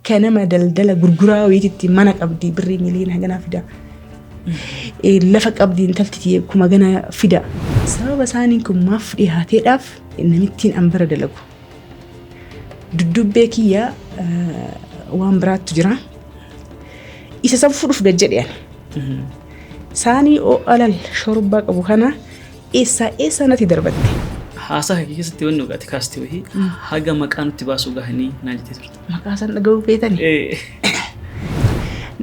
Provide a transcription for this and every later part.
Akka nama daldala gurguraa wayiititti mana qabdi birrii miliyoona haganaa fida. Lafa qabdi intalti tiyya kuma ganaa fida. Sababa isaaniin kun maaf dhihaateedhaaf namittiin an bira dalagu. Duddubbee kiyya waan biraattu jira. Isa san fudhuuf gad jedhe ani. Saanii alal shorbaa qabu kana eessaa eessaa natti darbatte. Haasaa kee keessatti wanni ati kaaste wayii haga maqaa nutti baasuu gahanii naan jettee turte. Maqaa san dhaga'uu feetani.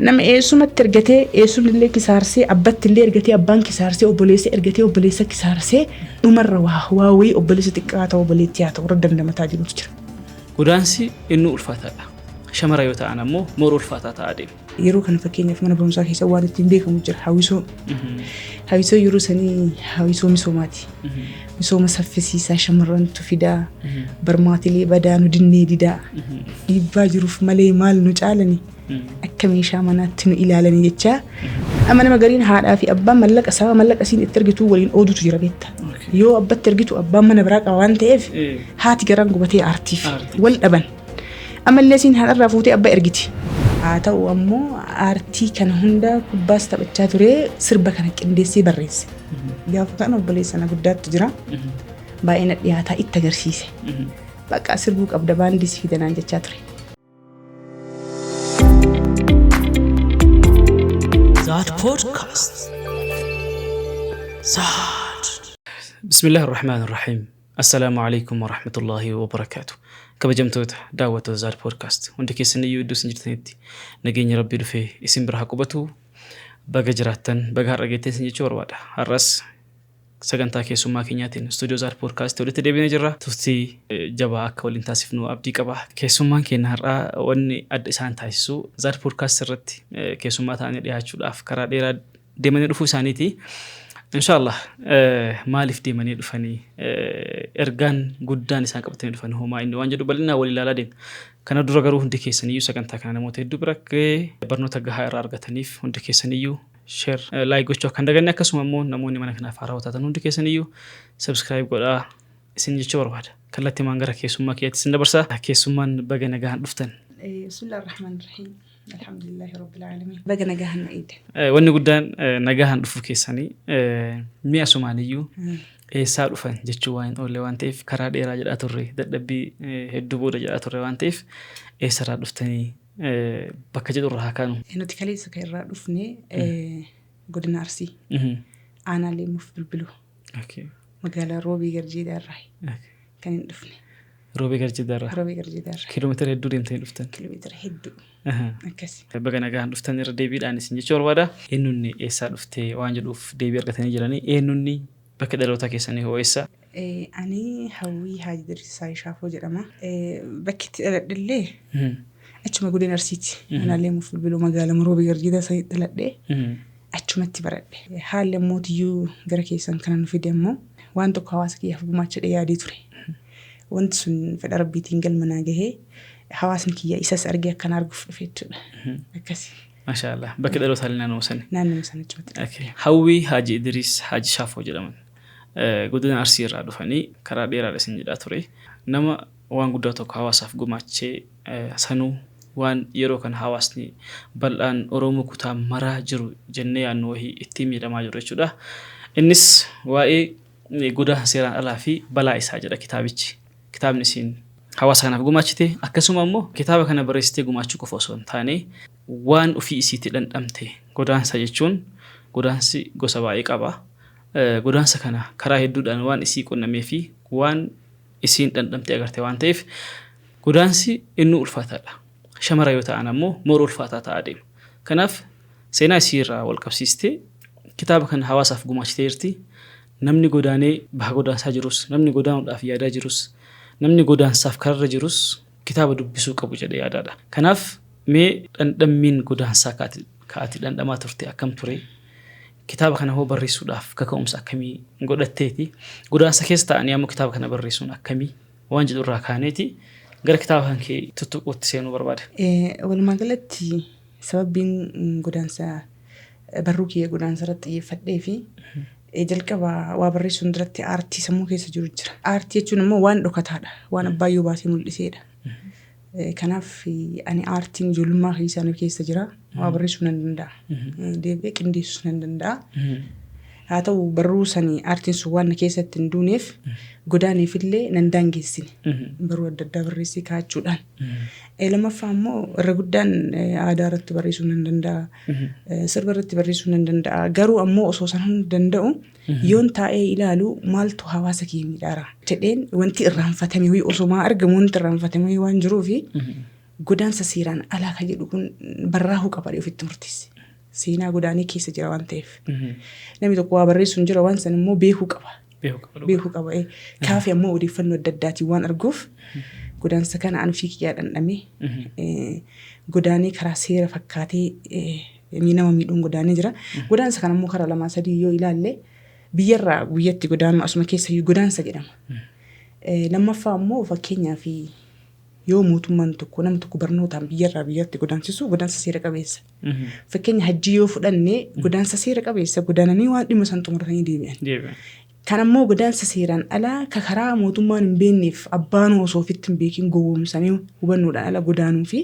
Nama eessumatti ergatee eessumni illee kisaarsee abbatti illee ergatee abbaan kisaarsee obboleessa ergatee obboleessa kisaarsee dhumarra waa waa wayii obboleessa xiqqaa ta'u obboleettii haa ta'u irra dandamataa jirutu jira. Godaansi innuu ulfaataadha. Shamara yoo ta'an ammoo more ulfaataa ta'aa deema. Yeroo kana fakkeenyaaf mana barumsaa keessa waan ittiin beekamu jira hawwisoo. Hawwisoo yeroo sanii hawwisoo misoomaati. Misooma saffisiisaa shamarrantu fidaa barmaatilee badaa nu dinnee didaa dhiibbaa jiruuf malee maal nu caalani akka meeshaa manaatti nu ilaalani jechaa. Amma nama gariin haadhaa fi abbaan mallaqa sababa mallaqa isiin itti ergituu waliin oodutu jira beekta. Yoo abbatti ergitu abbaan mana biraa qaba waan ta'eef haati garaan gubatee aartiif wal dhaban. Ammallee isiin haadharraa fuutee abbaa ergiti. Haa ta'u ammoo aartii kana hunda kubbaas taphachaa ture sirba kana qindeessee barreesse. Gaafa kana obboleessa na guddaattu jira. Baay'ee na dhiyaataa itti agarsiise. Bakka sirbuu qabda baandii si fida naan jechaa ture. Zaad Podcast. Zaad. Bismillaahi Rahmaan Rahiim. Assalaamu Aleykum Warahmatullaahi Wabarakaatuh. Kabajamtoota daawwattoota Zaad Podcast hundi keessan iyyuu iddoo isin jirtanitti nageenyi Rabbii dhufee isin bira haa qubatu. Baga jiraattan, baga har'a geettan isin jechuu barbaada. Har'as sagantaa keessummaa keenyaatiin istuudiyoo Zaad Podcast walitti deebinee jirra. Turtii jabaa akka waliin taasifnu abdii qaba. Keessummaan keenya har'aa wanni adda isaan taasisu Zaad Podcast irratti keessummaa ta'anii dhiyaachuudhaaf karaa dheeraa deemanii dhufuu isaaniiti. Inshaallah maaliif deemanii dhufanii ergaan guddaan isaan qabatanii dhufan homaa inni waan jedhu bal'inaan wal ilaalaa deemna. Kana dura garuu hundi keessaniyyuu sagantaa kana namoota hedduu bira gahee barnoota gahaa irraa argataniif hundi keessaniyyuu share like gochuu akka hin daganne akkasuma immoo namoonni mana kanaaf haarawaa taatan hundi keessaniyyuu subscribe godhaa isin jechuu barbaada. Kallattimaan gara keessummaa kiyyaatti isin dabarsa. Keessummaan baga nagaan dhuftan. Bismillah ar-Rahmaan ar-Rahiim. Alhamdulillahi Rabbil Aalamiin. Baga nagahan na eegde. Wanni guddaan nagahan dhufuu keessanii mi'a sumaaniyyuu eessaa dhufan jechuu waan hin oolle waan ta'eef karaa dheeraa jedhaa turre dadhabbii hedduu booda jedhaa turre waan ta'eef eessarraa dhuftanii bakka jedhu irraa haa kaanu. Nuti kaleessa kan irraa dhufne godina Arsii aanaa Leemmuuf Bilbiluu magaalaa Roobii Garjiidhaa irraa kan hin dhufne. Roobee Garjiidaa irraa. Roobee Garjiidaa irraa. Kiiloomeetira hedduu deemtanii dhuftan. Kiiloomeetira hedduu. Akkasi. Baga nagaan dhuftan irra deebiidhaan isin jechuu barbaada. Eenyunni eessaa dhufte waan jedhuuf deebii argatanii jiranii. Eenyunni bakka dhalootaa keessanii hoo eessa? Ani Hawwii Haaji Diriirsaa Shaafoo jedhama. Bakki itti dhaladhe illee achuma godina Arsiiti. Aanaa Leemmuuf Bilbiluu magaalaa Roobee Garjiidaa sanitti dhaladhe. Achumatti baradhe. Haalli ammootiyyuu gara keessan kana nu fide ammoo waan tokko hawaasa kiyyaaf gumaachadhe yaadee ture. Wanti sun fedha Rabbiitiin galma naa gahee hawaasni kiyya isas argee akka na arguuf dhufe jechuudha. Akkasi. Masha Allah. Bakki dhalootaa illee naannoo sani. Naannoo sana achumatti dhaladhe. Okay. Hawwii Haaji Idriis Haaji Shaafoo jedhaman. Godina Arsii irraa dhufanii karaa dheeraadha isin jedhaa ture. Nama waan guddaa tokko hawaasaaf gumaachee sanuu waan yeroo kana hawaasni bal'aan Oromoo kutaa maraa jiru jennee yaadnu wahii ittiin miidhamaa jiru jechuudha. Innis waa'ee godaansa seeraan alaa fi balaa isaa jedha kitaabichi. Kitaabni isiin hawaasa kanaaf gumaachite akkasuma immoo kitaaba kana barreessitee gumaachuu qofa osoo hin taane waan ofii isiitti dhandhamte godaansa jechuun godaansi gosa baay'ee qaba. Godaansa kana karaa hedduudhaan waan isii qunnamee fi waan isiin dhandhamtee agarte waan ta'eef godaansi innuu ulfaataadha. Shamara yoo ta'an ammoo more ulfaataa ta'aa deema. Kanaaf seenaa isii irraa wal qabsiistee kitaaba kana hawaasaaf gumaachitee jirti. Namni godaanee baha godaansaa jirus, namni godaanuudhaaf yaadaa jirus, namni godaansaaf kararra jirus kitaaba dubbisuu qabu jedhee yaadaadha. Kanaaf mee dhandhammiin godaansaa ka ati, ka ati dhandhamaa turte akkam ture? Kitaaba kana hoo barreessuudhaaf kaka'umsa akkamii godhatteeti? Godaansa keessa ta'anii ammoo kitaaba kana barreessuun akkamii? Waan jedhu irraa kaaneeti gara kitaaba kan kee tuttuquutti seenuu barbaada. Walumaa galatti sababbiin godaansa barruu kiyya godaansa irratti xiyyeeffadhee fi jalqaba waa barreessuun duratti aartii sammuu keessa jiru jira. Aartii jechuun immoo waan dhokataadha. Waan abbaan yoo baasee mul'iseedha. Kanaaf ani aartiin ijoollummaa keessaa nu keessa jira. Waa barreessuu nan danda'a. Deebi'ee qindeessuu nan danda'a. Haa ta'u, barruu sanii aartiin sun waan na keessatti hin duuneef godaaneefillee nan daangeessine. Barruu adda addaa barreessee kaa'achuudhaan. Lammaffaa immoo irra guddaan aadaa irratti barreessuu nan danda'a. Sirba irratti barreessuu nan danda'a. Garuu ammoo osoo san hunda danda'u, yoon taa'ee ilaalu, maaltu hawaasa kee miidhaara jedheen, wanti irraanfatame wayii osoo maa argamu, wanti irraanfatame wayii waan jiruufi godaansa seeraan alaa kan jedhu kun barraa'uu qaba jedhee ofitti murteesse. Seenaa godaanee keessa jira waan ta'eef. Namni tokko waa barreessu hin jira, waan san immoo beekuu qaba. Beekuu qaba. Beekuu qaba. Kaafi ammoo odeeffannoo adda addaatiin waan arguuf, godaansa kana ani ofii kiyyaa dhandhamee, godaanee karaa seera fakkaatee nama miidhuun godaanee jira. Godaansa kana immoo karaa lamaa sadii yoo ilaalle, biyyarraa biyyatti godaanuu asuma keessa godaansa jedhama. Lammaffaa immoo, fakkeenyaaf, yoo mootummaan tokko nama tokko barnootaan biyyarraa biyyatti godaansisu, godaansa seera qabeessa. Fakkeenya hajjii yoo fudhanne, godaansa seera qabeessa, godaananii waan dhimma san xumuratanii deebi'an. Deebi'an. Kan ammoo godaansa seeraan alaa ka karaa mootummaan hin beekneef abbaan osoo ofitti hin beekin gowwoomsanii hubannoodhaan ala godaanuu fi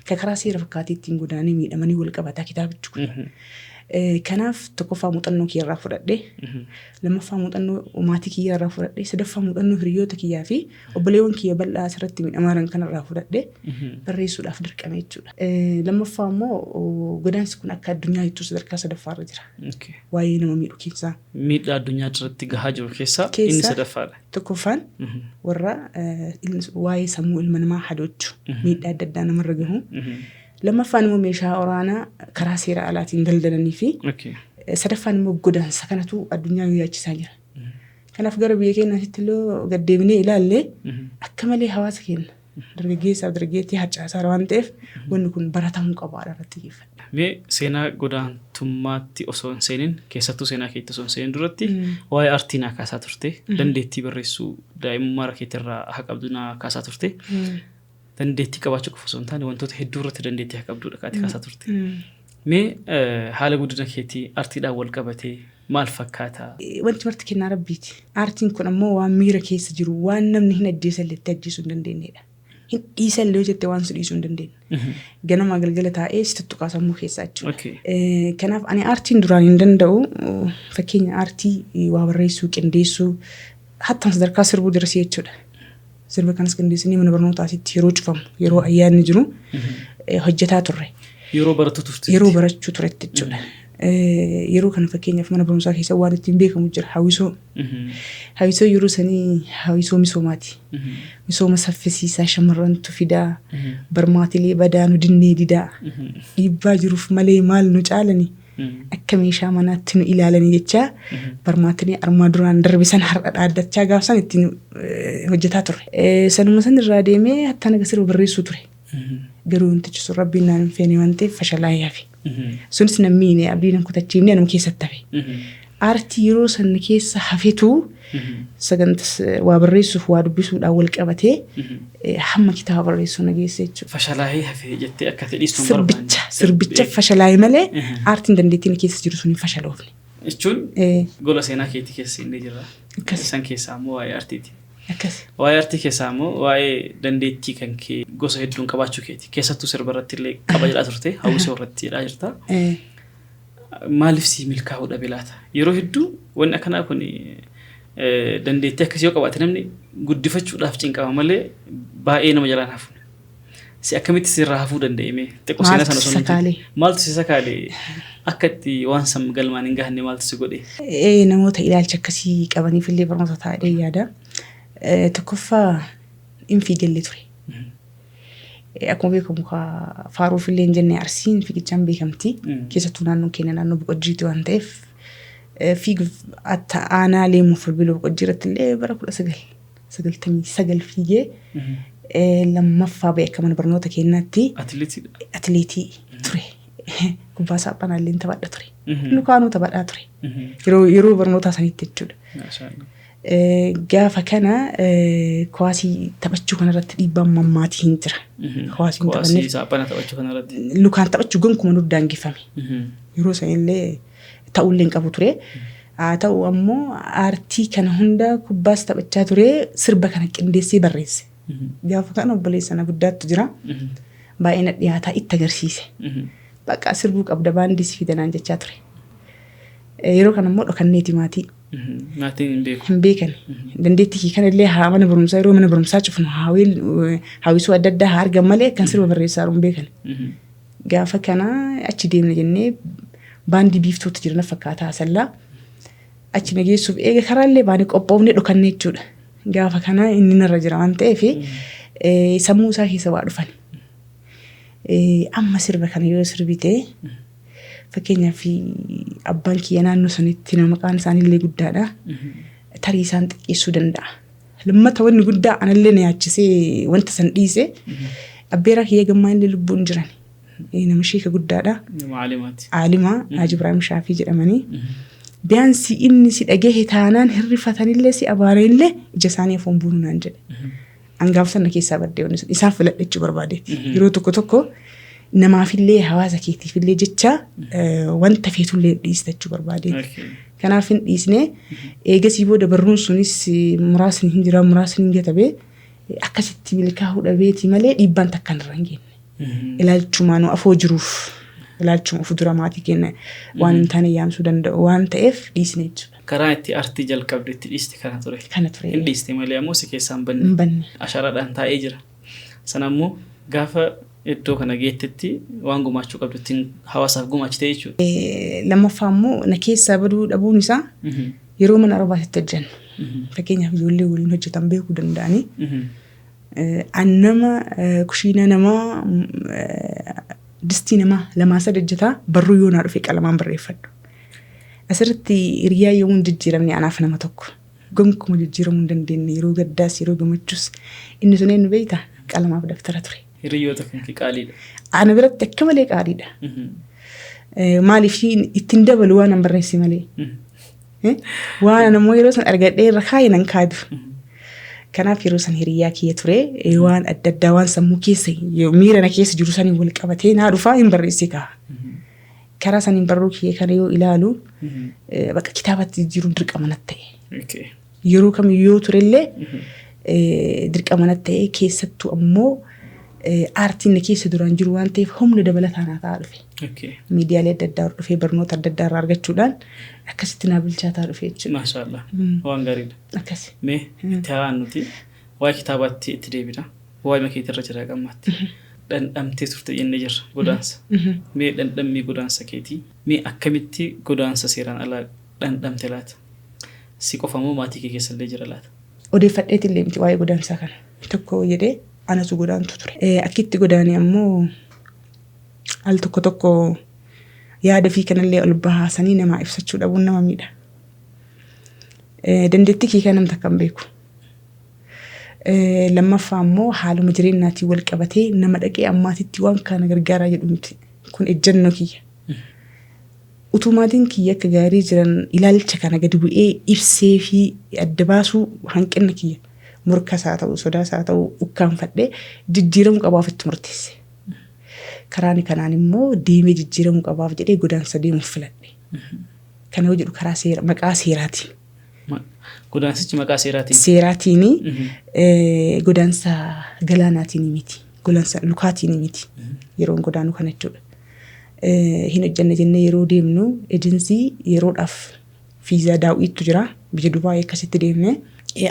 ka karaa seera fakkaatee ittiin godaananii miidhamanii wal qabataa kitaabichi kun. Kanaaf tokkoffaa muuxannoo kiyya irraa fudhadhe, lammaffaa muuxannoo maatii kiyya irraa fudhadhe, sadaffaa muuxannoo hiriyoota kiyyaa fi obboleewwan kiyya bal'aa asirratti miidhamaa jiran kanarraa fudhadhe barreessuudhaaf dirqame jechuudha. Lammaffaa immoo godaansi kun akka addunyaa jettuu sadarkaa sadaffaarra jira. Waa'ee nama miidhu keessaa. Miidhaa addunyaa irratti gahaa jiru keessaa inni sadaffaadha. Tokkoffaan warra waa'ee sammuu ilma namaa hadoochu, miidhaa adda addaa namarra gahu. Lammaffaan immoo meeshaa waraanaa karaa seera alaatiin daldalanii fi sadaffaan immoo godaansa kanatu addunyaa nu yaachisaa jira. Kanaaf gara biyya keenyaatti illee gad deebinee ilaalle, akka malee hawaasa keenya dargaggeessaaf dargaggeettii harcaasaa waan ta'eef, wanni kun baratamuu qabaadha irratti xiyyeeffadha. Mee seenaa godaantummaatti osoo hin seenin, keessattuu seenaa keetti osoo hin seenin duratti, waa'ee aartii naa kaasaa turte, dandeettii barreessuu daa'imummaa keetirraa haa qabdu naa kaasaa turte. Dandeettii qabaachuu qofa osoo hin taane, wantoota hedduu irratti dandeettii haa qabdudha kaati kaasaa turte. Mee haala guddina keetii aartiidhaan wal qabatee maal fakkaata? Wanti marti kennaa rabbiiti. Aartiin kun ammoo waan miira keessa jiru, waan namni hin ajjeesallee itti ajjeesuu hin dandeenyedha. Hin dhiisallee yoo jette, waan si dhiisuu hin dandeenye. Ganamaa galgala taa'ee si tuttuqaa sammuu keessaa jechuudha. Kanaaf ani aartiin duraan hin danda'u. Fakkeenya aartii waa barreessuu, qindeessuu, hattaan sadarkaa sirbuu dirasii jechuudha. Sirba kanas qindeessinee mana barnootaasitti yeroo cufamu, yeroo ayyaanni jiru hojjetaa turre. Yeroo barattu turte. Yeroo barachuu turetti jechuudha. Yeroo kana fakkeenyaaf mana barumsaa keessa waan ittiin beekamu jira, hawwisoo. Hawwisoo yeroo sanii hawwisoo misoomaati. Misooma saffisiisaa shamarrantu fidaa. Barmaatilee badaa nu dinnee didaa. Dhiibbaa jiruuf malee maal nu caalani. Akka meeshaa manaatti nu ilaalanii jechaa, barmaatilee armaa duraan darbe sana har'a dhaaddachaa gaafsan ittiin hojjetaa turre. Sanuma san irraa deemee hatta naga sirba barreessuu ture. Garuu wantichi sun rabbiin naan hin feene waan ta'eef fashalaa'ee hafe. Sunis nan miine, abdii nan kutachiifne, anuma keessatti hafe. Aartii yeroo san keessa hafetu sagantaa waa barreessuuf waa dubbisuudhaan wal qabatee hamma kitaaba barreessuu na geesse jechuudha. Fashalaa'ee hafe jettee akka ta'e dhiistuun barbaanne. Sirbicha fashalaa'e malee aartiin dandeettiin keessa jiru sun hin fashaloofne. Jechuun gola seenaa keetii keessa inni jira. Isaan keessaa immoo waa'ee aartiiti. Akkas. Waa'ee aartii keessaa immoo waa'ee dandeettii kan kee gosa hedduun qabaachuu keeti. Keessattuu sirba irratti illee qaba jedhaa turte, hawwisoo irratti jedhaa jirta. Maaliif sii milkaa'uu dhabe laata? Yeroo hedduu wanni akkanaa kun, dandeettii akkasii yoo qabaate, namni guddifachuudhaaf cinqama malee baay'ee nama jalaan hafu. Si akkamitti sirraa hafuu danda'e mee? Xiqqoo seenaa sana Maaltu osoo si nuti sakaalee? Maaltu si sakaalee? Akka itti waan san galmaan hin gahanne maaltu si godhe? Namoota ilaalcha akkasii qabaniif illee barnoota taa'ee yaada. Tokkoffaa hin fiigallee ture. Akkuma beekamu faaruuf illee hin jenne, Arsiin fiigichaan beekamti. Keessattuu naannoon keenya naannoo Boqojjiiti waan ta'eef, fiiguuf atta aanaa Leemuu Bilbiloo Boqojjii irratti illee bara 1999 fiigee lammaffaa ba'e akka mana barnoota keenyaatti. Atileetiidha. Atileetii ture. Kubbaa saaphanaa illee taphadha ture. Lukaanuu taphadhaa ture. Yeroo barnootaa sanitti jechuudha. Maashaallah. Gaafa kana kuwaasii taphachuu kanarratti dhiibbaan mammaatii hin jira. Kuwaasii hin Kuwaasii taphanneef saaphana taphachuu kanarratti. Lukaan taphachuu gonkumaa nu daangeffame. Yeroo sanillee ta'ullee hin qabu ture. Haa ta'u ammoo aartii kana hunda, kubbaas taphachaa ture, sirba kana qindeessee barreesse. Gaafa kana obboleessa na guddaattu jira. Baay'ee na dhiyaataa itti agarsiise. Bakka sirbuu qabda baandii si fidanaan jechaa ture. Yeroo kana immoo dhokanneeti maatii. Maatiin hin beeku. Hin beekan. Dandeettii kee kanallee haa mana barumsaa yeroo mana barumsaa cufnu hawwisoo adda addaa haa argan malee kan sirba barreessaa hin beekan. Gaafa kana achi deemna jennee baandii biiftuutti jira na fakkaata Asallaa. Achi na geessuuf eega karaallee baanee qophoofnee dhokanne jechuudha. Gaafa kana inni narra jira waan ta'eef sammuu isaa keessa waa dhufan. Amma sirba kana yoo sirbite fakkeenyaaf abbaan kiyya naannoo sanitti nama maqaan isaaniillee guddaadha. Tarii isaan xiqqeessuu danda'a. Lammata wanni guddaa anallee na yaachisee wanta san dhiise abbeeraa kiyya gammaa illee lubbuun jiran. Nama sheeka guddaadha. Nama aalimaati. Aalimaa Haji Ibraahim Shaafii jedhamanii. Biyaansi inni si dhagahe taanaan hirrifatanillee si abaaranillee ija isaanii afoon buunu naan jedhe. An gaafa sana keessaa baddee wanni sun isaan filadhe jechuu barbaadeeti. Yeroo tokko tokko namaafillee hawaasa keetiifillee jecha wanta feetullee dhiista jechuu barbaadeeti. Kanaaf hin dhiisne. Eegasii booda barruun sunis muraasni hin jira, muraasni hin gatabee akkasitti milkaa'uu dhabeeti malee dhiibbaan takka irra hin geenye. Ilaalchumaan afoo jiruuf ilaalchuma of dura maatii keenya waan hin taane yaamsuu danda'u waan ta'eef dhiisne jechuudha. Karaa itti artii jalqabde itti dhiiste kana ture. Kana ture. Hin dhiiste malee ammoo si keessaa hin banne. Hin banne. Ashaaraadhaan taa'ee jira. Sana ammoo gaafa iddoo kana geettetti waan gumaachuu qabdu ittiin hawaasaaf gumaachite jechuudha. Lammaffaa immoo na keessaa baduu dhabuun isaa yeroo mana arabaatitti hojjennu. Fakkeenyaaf ijoollee waliin hojjetan beekuu danda'anii. An nama kushiinaa namaa distii namaa lamaa sadi hojjetaa barruu yoo naa dhufe qalamaan barreeffadhu. Asirratti hiriyaa yoomuu hin jijjiiramne anaaf nama tokko. Gonkumaa jijjiiramuu hin dandeenye yeroo gaddaas yeroo gammachuus inni sun eenyu beektaa qalamaaf daftara ture. Hiriyoota kan kee qaaliidha. Ana biratti akka malee qaaliidha. Maaliif ittiin dabalu waan an barreesse malee. Waan an ammoo yeroo san argadhee irra kaa'e nan kaadu. Kanaaf yeroo san hiriyaa kiyya ture waan adda addaa waan sammuu keessa miira na keessa jiru saniin wal qabatee naa dhufaa hin barreesse kaa. Karaa saniin barruu kiyya kana yoo ilaalu bakka kitaabatti jijjiiruun dirqama natti ta'e. Yeroo kamiyyuu yoo turellee dirqama natti ta'e, keessattuu ammoo aartiin na keessa duraan jiru waan ta'eef humna dabalataa naa ta'aa dhufe. Miidiyaalee adda addaa hordofee barnoota adda addaa irraa argachuudhaan akkasitti naa bilchaataa dhufe jechuudha. Maashaallah. Waan gaariidha. Akkasi. Mee itti haa nuti waa'ee kitaabaatti itti deebina. Waa'ee makeetii irra jira qammaatti. Dhandhamtee turte jennee jirra godaansa. Mee dhandhammii godaansa keetii mee akkamitti godaansa seeraan alaa dhandhamte laata? Si qofa moo maatii kee keessa illee jira laata? Odeeffadheetillee miti waa'ee godaansaa kana. Tokko jedhee anatu godaantu ture. Akkitti godaane ammoo al tokko tokko yaada fi kanallee ol baasanii namaa ibsachuu dhabuun nama miidha. Dandeettii kee kan namni takka hin beeku. Lammaffaa immoo haaluma jireenyaatiin wal qabatee nama dhaqee ammaatitti waan kana gargaaraa jedhu miti. Kun ejjennoo kiyya. Utuu maatiin kiyya akka gaarii jiran ilaalcha kana gadi bu'ee ibsee fi adda baasuu hanqinna kiyya. Morkas haa ta'u sodaas haa ta'u ukkaanfadhee jijjiiramuu qabaaf itti murteesse. Karaan kanaan immoo deemee jijjiiramuu qabaaf jedhee godaansa deemuuf filadhe. Kana yoo jedhu karaa seera maqaa seeraatiin. Godaansichi maqaa seeraatiin. Seeraatiin godaansa galaanaatiin miti. Godaansa lukaatiin miti. Yeroon godaanu kana jechuudha. Hin hojjanne jennee yeroo deemnu ejensii yeroodhaaf fiizaa daawwiitu jira. Biyya Dubaayii akkasitti deemne.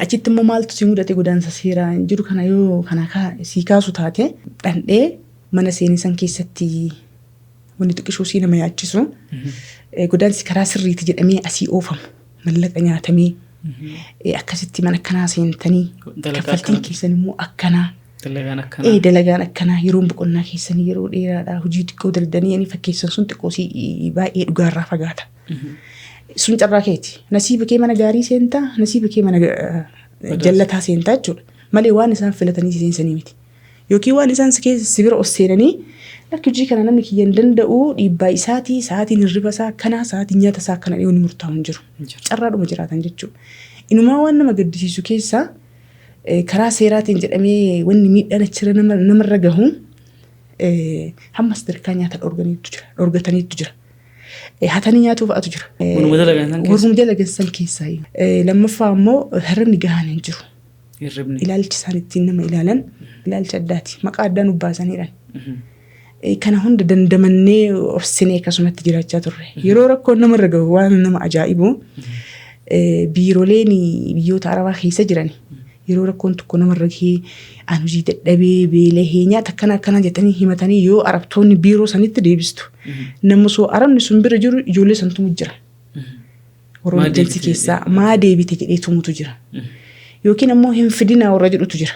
Achitti immoo maaltu si mudate godaansa seeraa jiru kana yoo kana sii kaasu taate dhandhee mana seenii san keessatti wanni xiqqishuu sii nama yaachisu. Godaansi karaa sirriiti jedhamee asii oofamu mallaqa nyaatamee akkasitti mana akkanaa seentanii kaffaltiin keessan immoo akkanaa. Dalagaan akkanaa. Dalagaan akkanaa yeroon boqonnaa keessanii yeroo dheeraadha hojii xiqqoo daldanii ani fakkeessan sun xiqqoo si baay'ee dhugaarraa fagaata. Sun carraa keeti. Nasiiba kee mana gaarii seentaa, nasiiba kee mana jallataa seentaa jechuudha. Malee waan isaan filatanii si seensanii miti. Yookiin waan isaan si keessa si bira ol seenanii lakki hojii kana namni kiyya hin danda'u dhiibbaa isaatii sa'aatiin hirriba isaa akkanaa sa'aatiin nyaata isaa akkana dhiyoo ni murtaa'u hin jiru. Carraadhuma jiraatan jechuudha. Inumaa waan nama gaddisiisu keessaa karaa seeraatiin jedhamee wanni miidhaan achirra namarra gahu hamma sadarkaa nyaata dhorganiitu jira. Dhorgataniitu jira. Hatanii nyaatuu fa'atu jira. Warruma dalagan san keessa. Warruma dalagan san keessaa. Lammaffaa immoo hirribni gahaan hin jiru. Hirribni. Ilaalchi isaan ittiin nama ilaalan ilaalcha addaati. Maqaa addaa nu baasaniiran. Kana hunda dandamannee obsinee akkasumatti jiraachaa turre. Yeroo rakkoon namarra gahu waan nama ajaa'ibu, biiroleen biyyoota Arabaa keessa jiran yeroo rakkoon tokko namarra gahee, an hojii dadhabee beelahee nyaata akkana akkana jedhanii himatanii yoo Arabtoonni biiroo sanitti deebistu. Nama osoo Arabni sun bira jiru ijoollee san tumu jira. Warroonni Maa ejensii deebite keessaa jedhee? Maa deebite jedhee tumutu jira. Yookiin ammoo hin fidinaa warra jedhutu jira.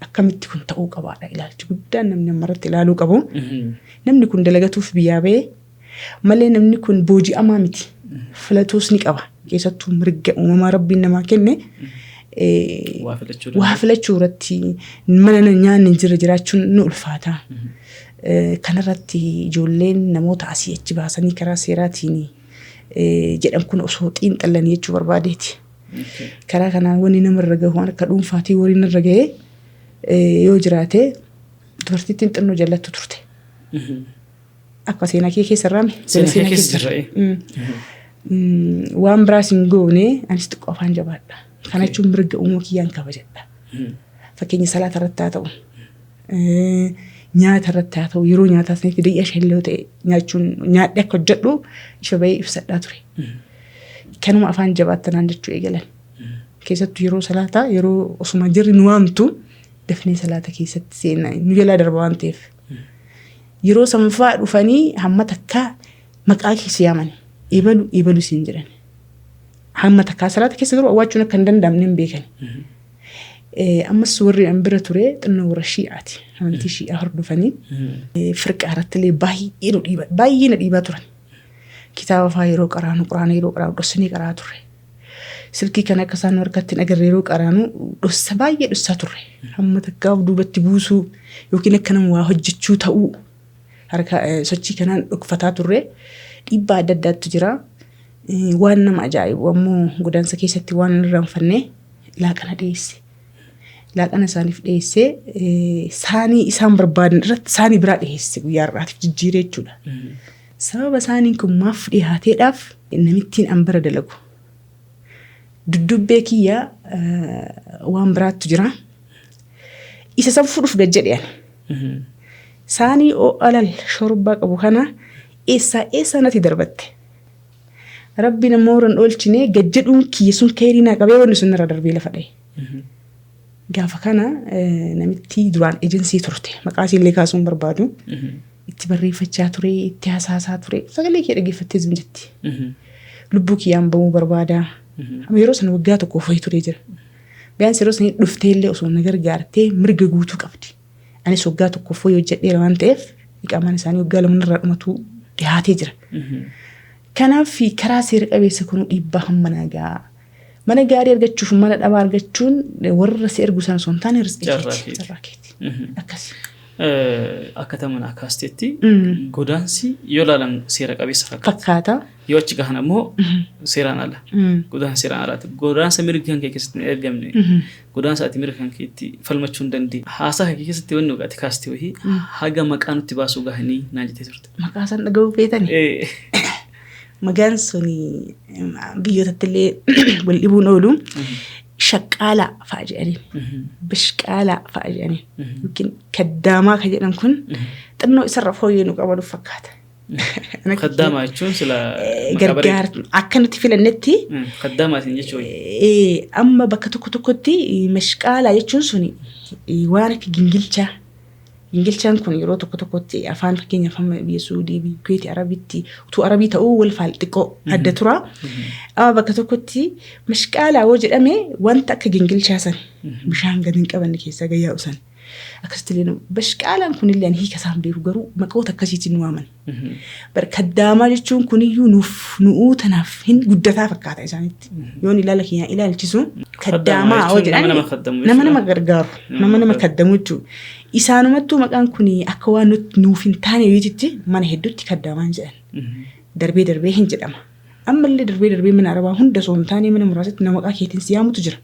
Akkamitti kun ta'uu qabaadha ilaalchi guddaan namni ammarratti ilaaluu qabu. Namni kun dalagatuuf biyyaa ba'ee malee namni kun booji'amaa miti. Filatuus ni qaba. Keessattuu mirga uumamaa Rabbiin namaa kenne Waa filachuu waa danda'a. Filachuu irratti mana nyaanni hin jirre jiraachuun ni ulfaata. Kanarratti ijoolleen namoota asii achi baasanii karaa seeraatiin jedhan kun osoo xiinxallanii jechuu barbaadeeti. Karaa kanaan wanni namarra gahu, waan akka dhuunfaatii wanni narra gahee yoo jiraate, dubartittiin xinnoo jallattu turte. Akka seenaa kee keessa irraa mi? Seenaa kee keessa jirra. Waan biraas hin goone, anis xiqqoo afaan jabaadha. Kana jechuun mirga uumama kiyyaan kabajadha. Fakkeenya salaata irratti haa ta'u, nyaata irratti haa ta'u, yeroo nyaataa sanitti daqiiqaa 5 illee yoo ta'e nyaachuun nyaadhee akka hojjedhu ifa bahee ibsadhaa ture. Kanuma afaan jabaattanaan jechuu eegalan. Keessattuu yeroo salaataa, yeroo osuma jirri nu waamtu dafnee salaata keessatti seenna, nu jalaa darba waan ta'eef. Yeroo sanfaa dhufanii hamma takkaa maqaa keessa yaaman, ebalu ebalu siin jedhan. Hamma takkaa salaata keessa garuu awwaachuun akka hin danda'amne hin beekan. Ammas warri an bira ture xinnoo warra Shii'aati. Amantii Shii'aa hordofanii firqaa irratti illee baay'ee nu dhiiba, baay'ee na dhiibaa turan. Kitaaba fa'aa yeroo qaraanu, Quraana yeroo qaraanu dhossinee qaraa turre. Silkii kana akka isaan nu harkatti hin agarre yeroo qaraanu dhossa, baay'ee dhossaa turre. Hamma takkaa of duubatti buusuu yookiin akka nama waa hojjechuu ta'uu harka sochii kanaan dhokfataa turre. Dhiibbaa adda addaatu jira. Waan nama ajaa'ibu ammoo godaansa keessatti waan hin irraanfanne laaqana dhiyeesse. Laaqana isaaniif dhiyeessee, saanii isaan barbaadan irratti saanii biraa dhiyeesse, guyyaa har'aatiif jijjiiree jechuudha. Sababa saaniin kun maaf dhiyaateedhaaf, namittiin an bira dalagu. Duddubbee kiyya waan biraattu jira. Isa san fuudhuuf gad jedhe ani. Saanii alal shorbaa qabu kana eessaa eessaa natti darbatte. Rabbi nama horan oolchine, gad jedhuun kiyya sun keerii naa qabee wanni sun narra darbee lafa dha'e. Gaafa kana namitti duraan ejensii turte, maqaa isiillee kaasuun barbaadu, itti barreeffachaa ture, itti hasaasaa ture, sagalee kee dhaggeeffattee zim jetti. Lubbuu kiyyaan bahuu barbaada. Amma yeroo sana waggaa tokko wayii turee jira. Biyaan yeroo sana dhuftee illee osoo na gargaartee mirga guutuu qabdi. Anis waggaa tokkoof wayii hojjedheera waan ta'eef, iqaamaan isaanii waggaa 2 irraa dhumatu dhiyaatee jira. Kanaaf karaa seera qabeessa kun dhiibbaa hamma nagaa. Mana gaarii argachuuf mana dhabaa argachuun warra si ergu sana osoo hin taane riskii Carraa keeti. keeti. Carraa keeti. Akkasi. Akka mana kaasteetti godaansi yoo ilaalan seera qabeessa fakkaata. Fakkaata. Yoo achi gahan ammoo seeraan ala. Godaansa seeraan alaati. Godaansa mirga kan kee keessatti hin ergamne. Godaansa ati mirga kan keetti falmachuu hin dandeenye. Haasaa kan kee keessatti wanni ati kaaste wayii haga maqaa nutti baasuu gahanii naan jettee turte. Maqaa isaan dhaga'uu feetani. Maqaan suni biyyootatti illee wal dhibuun oolu, shaqqaalaa fa'a jedhaniin. Bishqaalaa fa'a jedhaniin. Yookiin kaddaamaa kan jedhan kun xinnoo isarra fooyyee nu qabanuuf fakkaata. Kaddaamaa jechuun sila maqaa bareeda. Gargaar akka nuti filannetti. Kaddaamaa isin jechuun. Amma bakka tokko tokkotti mashqaalaa jechuun suni waan akka gingilchaa. Gingilchaan kun yeroo tokko tokkotti afaan, fakkeenyaaf amma biyya Suudii, biyya Kuweeti, Arabitti utuu Arabii ta'uu wal faal xiqqoo adda tura. Amma bakka tokkotti mashqaalaa yoo jedhame wanta akka gingilchaa san bishaan gadi hin qabanne keessaa gayyaa'u san. Akkasitti illee bashqaalaan kunillee ani hiika isaan beeku, garuu maqoota akkasiitiin nu waaman. Bar kaddaamaa jechuun kuniyyuu nuuf nu'uu tanaaf hin guddataa fakkaata isaanitti. Yoon ilaala keenya ilaalchisu kaddaamaa yoo jechuun nama jedhan nama kaddamu nama nama jechuudha. gargaaru, nama nama kaddamu jechuudha. Isaanumattuu maqaan kun akka waan nuuf hin taane wayiititti mana hedduutti kaddaamaan jedhan. Darbee darbee hin jedhama. Ammallee darbee darbee mana Arabaa hunda osoo hin taane mana muraasatti nama maqaa keetiin si yaamutu jira.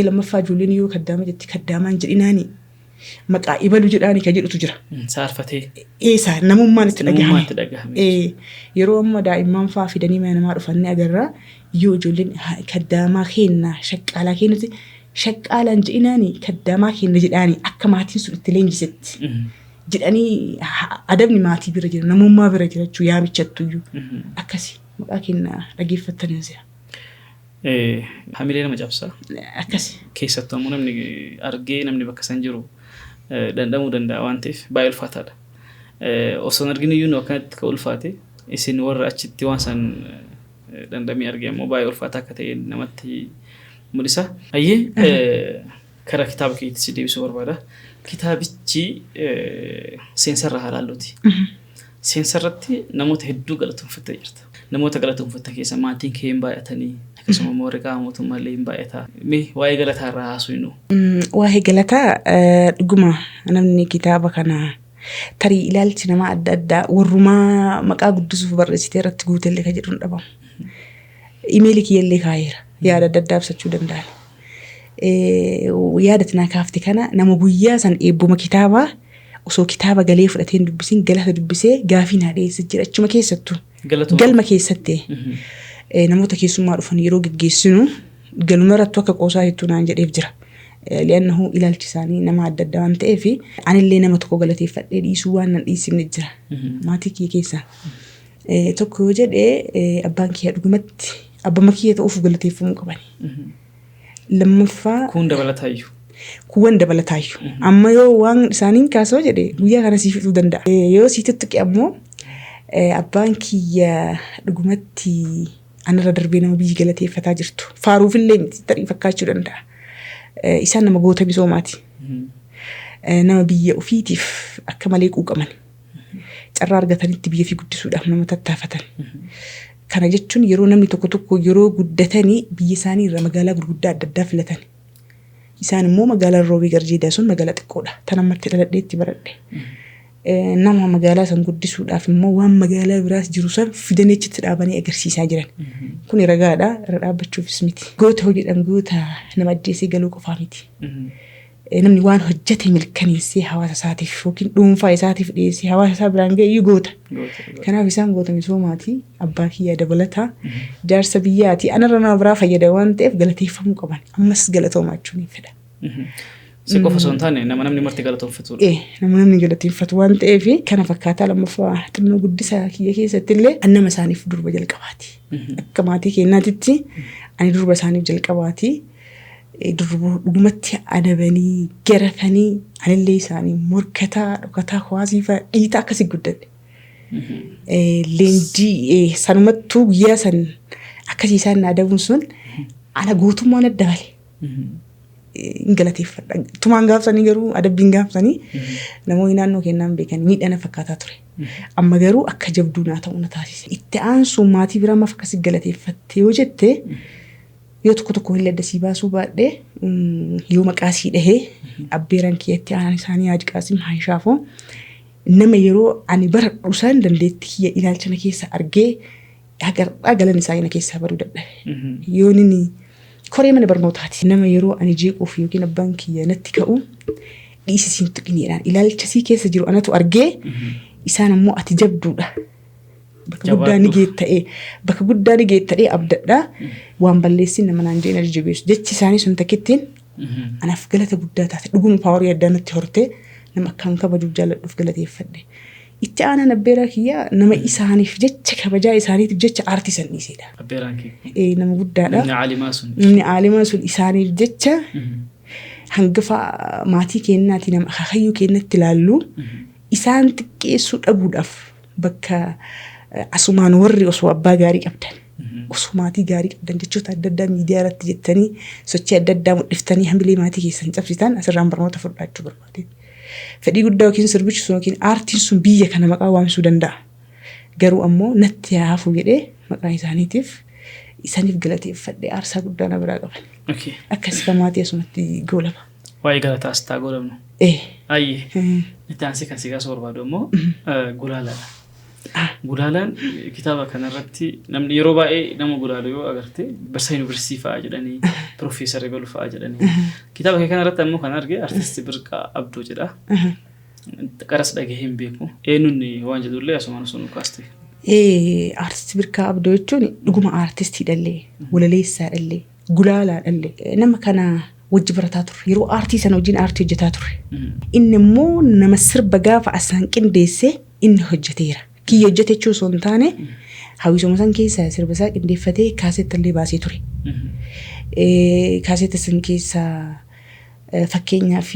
Lammaffaa ijoolleen yoo kaddaama jetti, kaddaamaan jedhinaani, maqaa ibalu jedhaani kan jedhutu jira. Saalfatee. Eessa namummaan itti Namummaan dhagahame. itti dhagahame. Yeroo amma daa'imman fa'aa fidanii mana namaa dhufan ni agarra. Yoo ijoolleen kaddaamaa keenna, shaqqaalaa keenyatti, Shaqqaalaan je'inaani kaddaamaa kenna jedhaani akka maatiin sun itti leenjisetti jedhanii adabni maatii bira jira, namummaa bira jira jechuu yaamichattuyyuu. Akkasi maqaa kenna dhageeffattanii si'a. Hamilee nama cabsa. Akkasi. Keessattuu ammoo namni argee namni bakka san jiru dhandhamuu danda'a waan ta'eef baay'ee ulfaataadha. Osoo hin argin iyyuu nu akkanatti kan ulfaate, isin warra achitti waan san dhandhamee arge ammoo baay'ee ulfaataa akka ta'e namatti mul'isa. Ayyee, karaa kitaaba keetti si deebisuu barbaada. Kitaabichi seensarra haa laalluuti. Seensarratti namoota hedduu galatoonfattee jirta. Namoota galatoonfatte keessa maatiin kee hin baay'atanii, akkasuma immoo warri qaama mootummaa illee hin baay'ata. Mee waa'ee galataa irraa haasofnu. Waa'ee galataa, dhuguma namni kitaaba kana tarii ilaalchi namaa adda addaa warrumaa maqaa guddisuuf barreessitee irratti guutellee kan jedhu hin dhabamu. Imeelii kiyyallee kaa'eera. Yaada adda addaa ibsachuu danda'an. Yaada tinaa kaafte kana nama guyyaa san eebbuma kitaabaa osoo kitaaba galee fudhatee hin dubbisin galata dubbisee gaafii naa dhiyeessee jira achuma keessattuu. Galma keessatti namoota keessummaa dhufan yeroo geggeessinu galuma irrattuu akka qoosaa jettuu naan jedheef jira. Li'annahu ilaalchi isaanii nama adda addaa waan ta'eef anillee nama tokko galateeffadhee dhiisuu waan nan dhiisifne jira. Maatii kiyya keessaa. Tokko yoo jedhe, abbaan kiyya dhugumatti abbama kiyya ta'uuf galateeffamuu qabani. Lammaffaa. Kun dabalataayyuu. Kuuwwan dabalataayyuu. Amma yoo waan isaaniin kaasoo jedhe guyyaa kana sii fixuu danda'a. Yoo sii tuttuqe ammoo, abbaan kiyya dhugumatti anarra darbee nama biyyi galateeffataa jirtu. Faaruufillee miti, tarii fakkaachuu danda'a. Isaan nama goota misoomaati. Nama biyya ofiitiif akka malee quuqaman. Carraa argatanitti biyya ofii guddisuudhaaf nama tattaafatan. Kana jechuun yeroo namni tokko tokko yeroo guddatanii biyya isaanii irra magaalaa gurguddaa adda addaa filatan. Isaan immoo magaalaan Roobii Garjeedaa sun magaalaa xiqqoodha. Tan ammatti dhaladhee itti baradhe. Nama magaalaa san guddisuudhaaf immoo waan magaalaa biraas jiru san fidanii achitti dhaabanii agarsiisaa jiran. Kuni ragaadha. Irra dhaabbachuufis miti. Goota hojiidhaan goota nama ajjeesee galuu qofaa miti. Namni waan hojjete mirkaneessee hawaasa isaatiif yookiin dhuunfaa isaatiif dhiyeessee hawaasa isaa biraan ga'e iyyuu goota. Kanaaf isaan goota misoomaati. Abbaa kiyyaa dabalataa. Jaarsa biyyaati. Anarra nama biraa fayyada waan ta'eef galateeffamuu qaban. Ammas galatoomaa jechuun hin fedha. Si qofa osoo hin taane nama namni marti galatoonfatudha. Nama namni galateeffatu waan ta'eef kana fakkaataa. Lammaffaa, xinnoo guddisa kiyya keessatti illee an nama isaaniif durba jalqabaati. Akka maatii keenyaatitti ani durba isaaniif jalqabaati. Durba dhugumatti adabanii garafanii anillee isaanii morkataa dhokataa kuwaasii fa'a dhiitaa akkasii guddadhe. Leenjii sanumattuu guyyaa san akkasii isaan na adabuun sun ana gootummaa na dabale. Hin galateeffadha. Tumaan gaafsanii garuu adabbiin gaafsanii namoonni naannoo kennaan beekan miidhaa na fakkaataa ture. Amma garuu akka jabduu naa ta'u na taasise. Itti aansuun maatii biraa maaf akkasii galateeffatte yoo jette, yoo tokko tokko illee adda sii baasuu baadhee, yoo maqaa sii dhahee, abbeeran kiyyatti aanaan isaanii Haaji Qaasim Haayishaafoo nama yeroo ani baradhu san dandeettii kiyya ilaalcha na keessa argee hagar'aa galan isaanii na keessaa baruu dadhabe. Yoo nini koree mana barnootaati. Nama yeroo ani jeequuf yookiin abbaan kiyya natti ka'u dhiisisiin tuqiniidhaan ilaalcha sii keessa jiru anatu argee, isaan ammoo ati jabduudha. Bakka guddaa ni geetta'ee, bakka guddaa ni geetta'ee abdadhaa, waan balleessin nama naan jedhin jabeessu. Jechi isaanii sun takkittiin anaaf galata guddaa taate, dhuguma paawarii addaa natti hortee nama akkaan kabajuuf jaalladhuuf galateeffadhe. Itti aanaan abbeeraa kiyyaa nama isaaniif jecha, kabajaa isaaniitiif jecha aartii san dhiisedha. Abbeeraan kee. Nama guddaadha. Namni caalimaa sun. Namni caalimaa sun isaaniif jecha hangafa maatii keenyaati, nama akaakayyuu keenyatti ilaallu isaan xiqqeessuu dhabuudhaaf bakka asumaan warri osoo abbaa gaarii qabdan, osoo maatii gaarii qabdan jechoota adda addaa miidiyaa irratti jettanii sochii adda addaa mul'iftanii hamilee maatii keessan cabsitan asirraan barnoota fudhachuu barbaade. Fedhii guddaa yookiin sirbichi sun yookiin aartiin sun biyya kana maqaa waamsuu danda'a. Garuu ammoo natti haa hafu jedhee maqaa isaaniitiif isaaniif galateeffadhee aarsaa guddaa na biraa qaban. Akkas kan maatii asumatti goolaba. Waa'ee galataa as taa goolabnu. Ayyee. Itti aansee kan si kaasuu barbaadu ammoo gulaalaadha. Gulaalaan kitaaba kanarratti namni yeroo baay'ee nama gulaalu yoo agarte barsiisaa yuunivarsiitii fa'aa jedhanii, piroofeesar Ebaluu fa'aa jedhanii. Kitaaba kee kanarratti ammoo kan arge artisti Birqaa Abdoo jedha. Qaras dhagahee hin beeku. Eenyuun waan jedhullee asumaan osoo nu kaaste. Artisti Birqaa Abdoo jechuun dhuguma artistiidhallee, walaleessaadhallee, gulaalaadhallee. Nama kana Wajji barataa turre. Yeroo aartii sana wajjin aartii hojjetaa turre. Inni immoo nama sirba gaafa asaan qindeessee inni hojjeteera. Kiyya hojjete jechuu osoo hin taane, hawwisuma san keessa sirba isaa qindeeffatee kaaseetta illee baasee ture. Kaaseetta san keessa, fakkeenyaaf,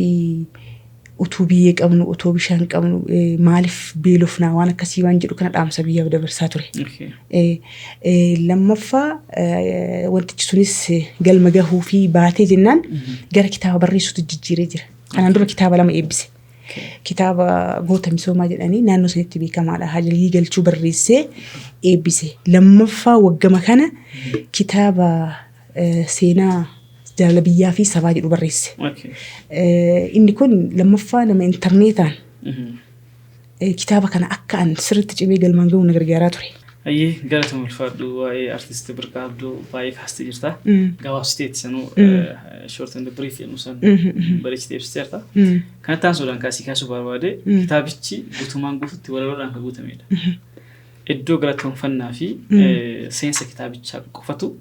utuu biyyee qabnu, utuu bishaan qabnu, maaliif beelofnaa, waan akkasii waan jedhu kana dhaamsa biyyaaf dabarsaa ture. Lammaffaa, wantichi sunis galma gahuu fi baatee jennaan gara kitaaba barreessuutti jijjiiree jira. Kanaan dura kitaaba lama eebbise. Kitaaba goota misoomaa jedhanii naannoo sanitti beekamaadha. Hajalii Galchuu barreessee eebbise. Lammaffaa, waggama kana kitaaba seenaa jaalala biyyaa fi sabaa jedhu barreesse. Inni kun lammaffaa nama intarneetaan kitaaba kana akka an sirriitti cimee galmaan gahu na gargaaraa ture. Ayyee, galatuma, ulfaadhu. Waa'ee artist Birqaa Abduu baay'ee kaastee jirta. Gabaabsiteetti sanuu, short and brief jedhamu san bareechitee ibsiteerta. Kanatti aansuudhaan kaasii kaasuu barbaade, kitaabichi guutumaan guututti walaloodhaan kan guutamedha. Iddoo galatoonfannaa fi seensa kitaabichaa qofatu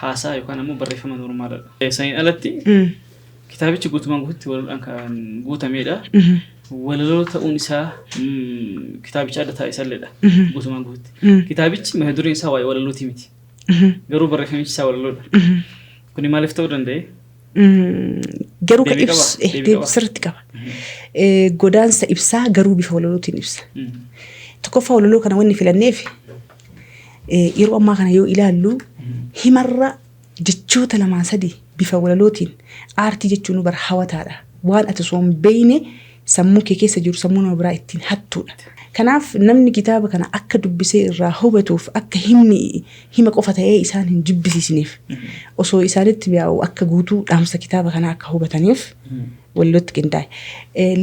haasaa yookaan ammoo barreeffama normaaladha. Saniin alatti kitaabichi guutumaan guututti walaloodhaan kan guutamedha. Walaloo ta'uun isaa kitaabicha adda taasisalleedha guutumaan guututti. Kitaabichi mata dureen isaa waa'ee walalooti miti. Garuu barreeffamichi isaa walaloodha. Kuni maaliif ta'uu danda'e? Garuu kan Deebii qaba? ibsu Deebii deebii qaba. sirriitti qaba. Godaansa ibsaa, garuu bifa walalootiin ibsa. Tokkoffaa, walaloo kana wanni filanneef, yeroo ammaa kana yoo ilaallu, himarra jechoota lamaa sadi bifa walalootiin, aartii jechuun bara hawataadha. Waan ati osoo hin beekne sammuu kee keessa jiru sammuu nama biraa ittiin hattuudha. Kanaaf namni kitaaba kana akka dubbisee irraa hubatuuf, akka himni hima qofa ta'ee isaan hin jibbisiisneef, osoo isaanitti mi'aawu, akka guutuu dhaamsa kitaaba kanaa akka hubataniif walalootti qindaa'e.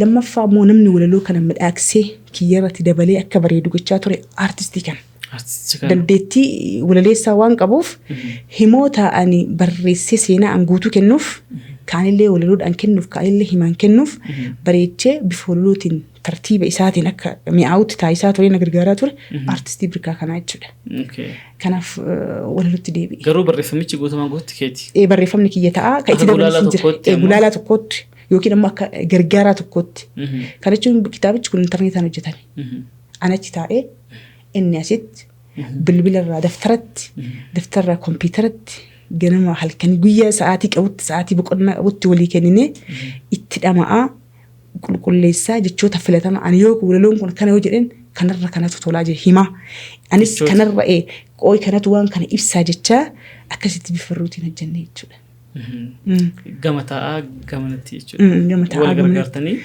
Lammaffaa immoo, namni walaloo kana midhaagsee kiyyarratti dabalee akka bareedu gochaa ture aartistii kana. Artisticha kana. Dandeettii walaleessaa waan qabuuf, himoota ani barreessee seenaa an guutuu kennuuf, kaanillee walaloodhaan kennuuf, kaanillee himaan kennuuf, bareechee bifa walalootiin tartiiba isaatiin akka mi'aawutti taasisaa ture, na gargaaraa ture aartistii Birkaa kanaa jechuudha. Kanaaf walalootti deebi'e. Garuu barreeffamichi guutumaan guututti keeti. Barreeffamni kiyya ta'a. Kan itti Akka gulaalaa dabaluus hin jira. tokkootti ammoo? Gulaalaa tokkootti yookiin ammoo akka gargaaraa tokkootti. Kana jechuun kitaabichi kun intarneetaan hojjetame. An achi taa'ee, inni asitti, bilbila irraa daftaratti, daftarraa kompiitaratti, ganama halkanii guyyaa sa'aatii qabutti, sa'aatii boqonnaa qabutti walii kenninee itti dhama'aa, qulqulleessaa, jechoota filatama ani yoo walaloon kun kana yoo jedhen kanarra kanatu tolaa jedhe himaa. Anis Jechoota. kanarra qooyi kanatu waan kana ibsaa jechaa akkasitti bifa barruutiin hojjenne jechuudha. Gama taa'aa gamanatti jechuudha. Gama taa'aa Wal gamanatti. gargaartanii.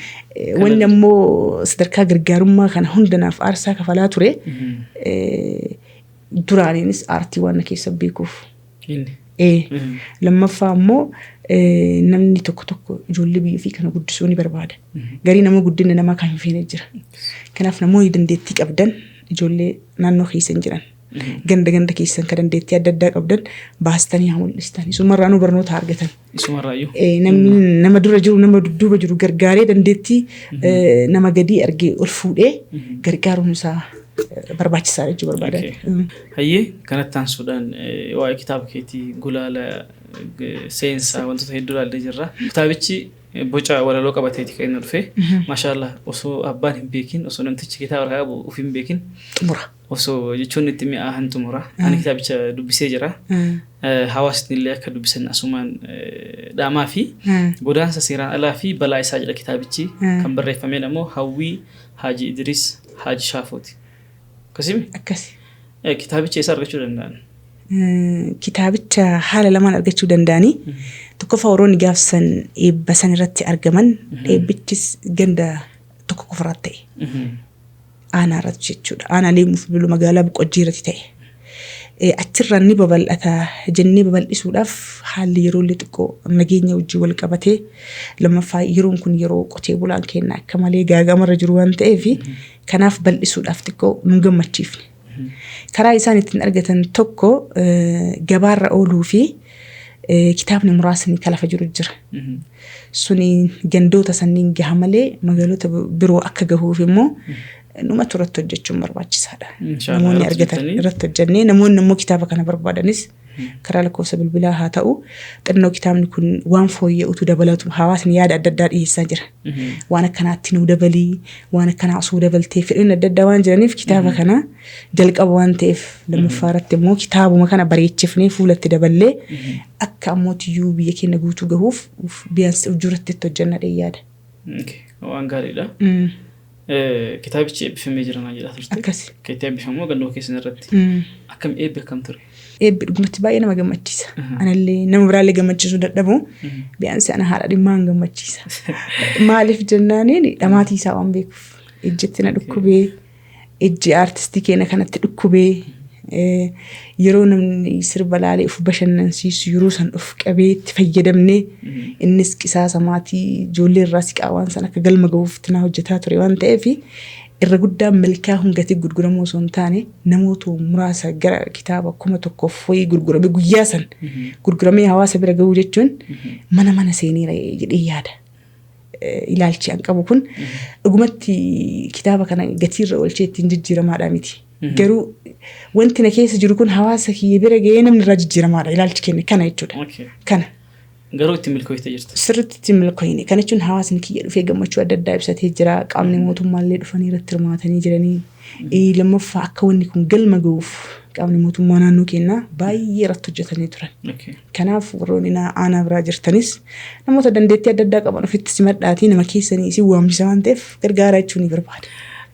Wanni ammoo sadarkaa gargaarummaa kana hundanaaf aarsaa kafalaa ture, duraaniinis aartii waan na keessa beekuuf. Inni. Lammaffaa immoo, namni tokko tokko ijoollee biyya ofii kana guddisuu ni barbaada. Garii nama guddina namaa kan hin feene jira. Kanaaf namoonni dandeettii qabdan, ijoollee naannoo keessan jiran, ganda ganda keessan kan dandeettii adda addaa qabdan baastanii haa mul'istan. Isumarraa nu barnoota argatan. Isumarraayyuu. Namni nama dura jiru, nama dudduuba jiru gargaaree, dandeettii nama gadii argee ol fuudhee gargaaruun isaa barbaachisaadha jechuu barbaadan. Hayyee, kanatti aansuudhaan waa'ee kitaaba keetii, gulaala, seensaa, wantoota hedduu ilaallee jirra. Kitaabichi boca walaloo qabateeti kan inni dhufe. Maashaallah, osoo abbaan hin beekin, osoo namtichi kitaaba harkaa qabu ofii hin beekin Xumura. osoo jechoonni itti mi'aahan xumura. Ani kitaabicha dubbisee jira. Hawaasni illee akka dubbisan asumaan dhaamaa fi godaansa seeraan alaa fi balaa isaa jedha kitaabichi. Kan barreeffameen ammoo Hawwii Haaji Idris Haaji Shaafooti. Akkasimi? Akkasi. Kitaabicha eessa argachuu danda'an? Kitaabicha haala lamaan argachuu danda'anii. Tokkoffaa, warroonni gaafsan eebba san irratti argaman, eebbichis ganda tokko qofarratti ta'e. Aanaa irratti jechuudha. Aanaa Leemuuf Bulu, magaalaa Boqojjii irratti ta'e. Achirraan ni babal'ata jennee babal'isuudhaaf haalli yeroo illee xiqqoo nageenya wajjin wal qabatee, lammaffaa yeroon kun yeroo qotee bulaan keenya akka malee gaagamarra jiru waan ta'eef, kanaaf bal'isuudhaaf xiqqoo nu gammachiifne. Karaa isaan ittiin argatan tokko, gabaarra ooluu fi kitaabni muraasni kan lafa jiru jira. Suni gandoota sanniin gaha malee magaalota biroo akka gahuuf immoo numatu irratti hojjechuun barbaachisaadha. Inshallah, Namoonni irratti argatan hojjetanii. Irratti hojjennee, namoonni immoo kitaaba kana barbaadanis Karaa lakkoofsa bilbilaa haa ta'u, xinnoo kitaabni kun waan fooyya'utu dabalatu hawaasni yaada adda addaa dhiyeessaa jira. Waan akkanaatti nuu dabalii, waan akkanaa osoo dabaltee fedhiin adda addaa waan jiraniif kitaaba kana jalqaba waan ta'eef lammaffaa irratti immoo kitaabuma kana bareechifnee fuulatti daballee akka ammoo tiyyuu biyya keenya guutuu gahuuf biyaansi ujjuratti itti hojjenna yaada. Waan gaariidha. Kitaabichi eebbifamee jira naan jedhaa turte. Akkasi. Kan itti eebbifamu ganduma keessan irratti. Akkam eebbi akkam ture? Eebbi dhugumatti baay'ee nama gammachiisa. Anallee nama biraallee gammachiisuu dadhabu biyaansi ana haadha dhimmaa hin gammachiisa. Maaliif jennaaniin dhamaatii isaa waan beekuuf ijjitti na dhukkubee ijji aartistii keenya kanatti dhukkubee yeroo namni sirba laalee of bashannansiisu yeroo san of qabee itti fayyadamnee innis qisaasa maatii ijoollee irraa siqaa waan san akka galma gahuuf itti naa hojjetaa ture waan ta'eef irra guddaan milkaa'uun gatii gurguramuu osoo hin taane namoota muraasa gara kitaaba 1000 wayii gurgurame guyyaa san gurguramee hawaasa bira gahuu jechuun mana mana seeneera jedhee yaada. Ilaalchi an qabu kun dhugumatti kitaaba kana gatiirra oolchee ittiin jijjiiramaadha miti. Garuu wanti na keessa jiru kun hawaasa kiyya bira gahee namni irraa jijjiiramaadha ilaalchi keenya kana jechuudha. Kana. Garuu itti milkooftee jirta. Sirriitti itti milkooyne. Kana jechuun hawaasni kiyya dhufee gammachuu adda addaa ibsatee jira. Qaamni mootummaallee dhufanii irratti hirmaatanii jiranii. Lammaffaa akka wanni kun galma gahuuf qaamni mootummaa naannoo keenyaa baay'ee irratti hojjetanii turan. Kanaaf warroonni aanaa biraa jirtanis namoota dandeettii adda addaa qaban ofitti simadhaatii nama keessanii isin waamsisa waan ta'eef gargaaraa jechuun ni barbaada.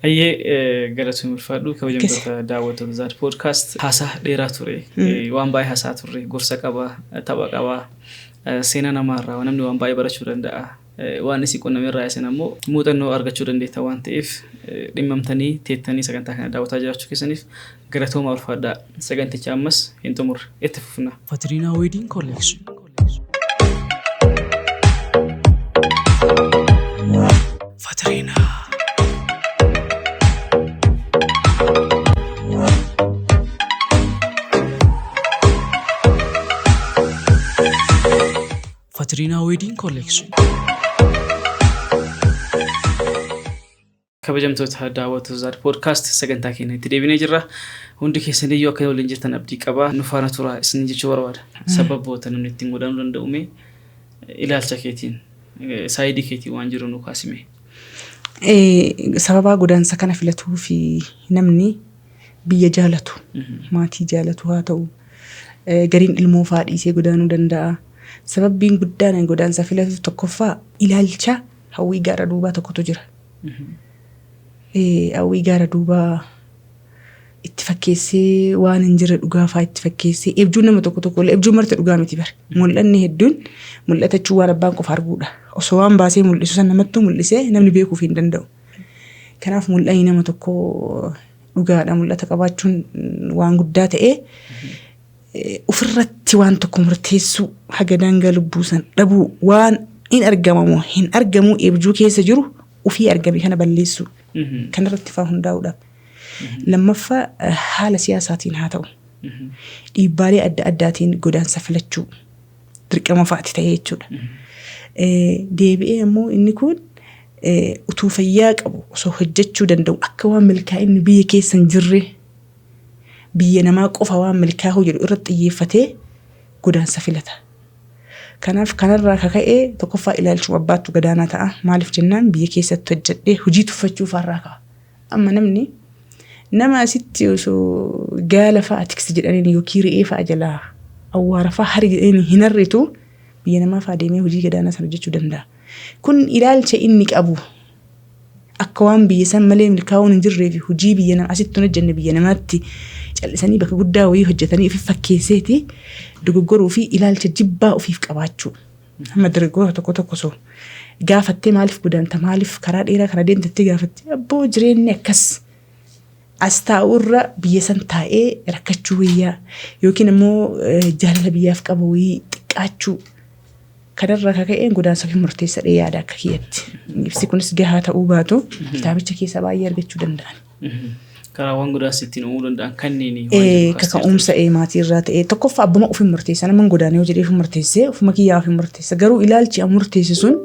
Ayyee galatoomii ulfaadhu kabajamtoota daawwattoota Zaad Podcast haasaa dheeraa ture. Waan baay'ee haasaa turre gorsa qaba, tapha qaba, seenaa namaarraa namni waan baay'ee barachuu danda'a. Waan isin qunname irraa isin ammoo muuxannoo argachuu dandeettan waan ta'eef dhimmamtanii teettanii sagantaa kana daawwataa jiraachuu keessaniif galatoomaa ulfaadhaa. Saganticha ammas hin xumurre itti fufna. Fatirina Wedding Collection. Fatirina. Fatirina Wedding Collection. Kabajamtoota daawwattoota Zaad Podcast sagantaa keenya itti deebinee jirra. Hundi keessaniyyuu akka waliin jirtan abdii qaba. Nu faana turaa isin jechuu barbaada. Sababoota namni ittiin godaanuu danda'u mee ilaalcha keetiin saayidii keetiin waan jiru nu kaasime. Sababaa godaansa kana filatuu fi namni biyya jaalatu maatii jaalatu haa ta'u gariin ilmoo fa'aa dhiisee godaanuu danda'a. Sababbiin guddaan godaansa filatuuf tokkoffaa ilaalcha hawwii gaara duubaa tokkotu jira. Hawwii gaara duubaa itti fakkeessee waan hin jirre dhugaa fa'aa itti fakkeessee eebjuun nama tokko tokko illee eebjuun marti dhugaa miti bara. Mul'anni hedduun mul'ata jechuun waan abbaan qofa arguudha. Osoo waan baasee mul'isu san namattuu mul'isee namni beekuuf hin danda'u. Kanaaf mul'anni nama tokko dhugaadha. Mul'ata qabaachuun waan guddaa ta'ee ofirratti waan tokko murteessuu haga daangaa lubbuu san dhabuu waan hin argamamu hin argamuu eebjuu keessa jiru ofii argame kana balleessuu kanarratti faa hundaa'uudhaaf. Lammaffaa haala siyaasaatiin haa ta'u dhiibbaalee adda addaatiin godaansa filachuu dirqama fa'aati ta'ee jechuudha. Deebi'ee immoo inni kun utuu fayyaa qabu osoo hojjechuu danda'u akka waan milkaa'inni biyya keessa hin jirre biyya namaa qofa waan milkaa'uu jedhu irratti xiyyeeffatee godaansa filata. Kanaaf kanarraa kaka'ee tokkoffaa ilaalchuma abbaattu gadaanaa ta'a. Maaliif jennaan biyya keessatti hojjedhee hojii tuffachuu faarraa ka'a. Amma namni nama asitti osoo gaala fa'a tiksi jedhaniin yookiin re'ee fa'a jalaa awwaara fa'a hari jedhaniin hin harritu biyya namaa fa'a deemee hojii gadaanaa sana hojjechuu danda'a. Kun ilaalcha inni qabu akka waan biyya san malee milkaa'uun hin jirree fi hojii biyya nama asitti hin hojjenne biyya namaatti callisanii bakka guddaa wayii hojjetanii ofi fakkeesseeti dogoggoruu fi ilaalcha jibbaa ofiif qabaachuu. Amma dargaggoota tokko tokko osoo gaafattee maaliif godaanta maaliif karaa dheeraa kana deemtettee gaafattee abboo jireenyi akkas as taa'u irra biyya san taa'ee rakkachuu wayyaa yookiin immoo jaalala biyyaaf qabu wayii xiqqaachuu kanarraa kaka'een godaansa ofii murteessadhee yaada akka kiyyatti. Ibsi kunis gahaa ta'uu baatu kitaabicha keessaa baay'ee argachuu danda'an. Karaawwan godaansa ittiin uumuu danda'an kanneen Kaka'umsa maatii irraa ta'ee tokkoffaa abbuma ofii murteessa nama godaanee yoo jedhee ofii murteessee ofuma kiyyaa ofii murteessa garuu ilaalchi an murteesse sun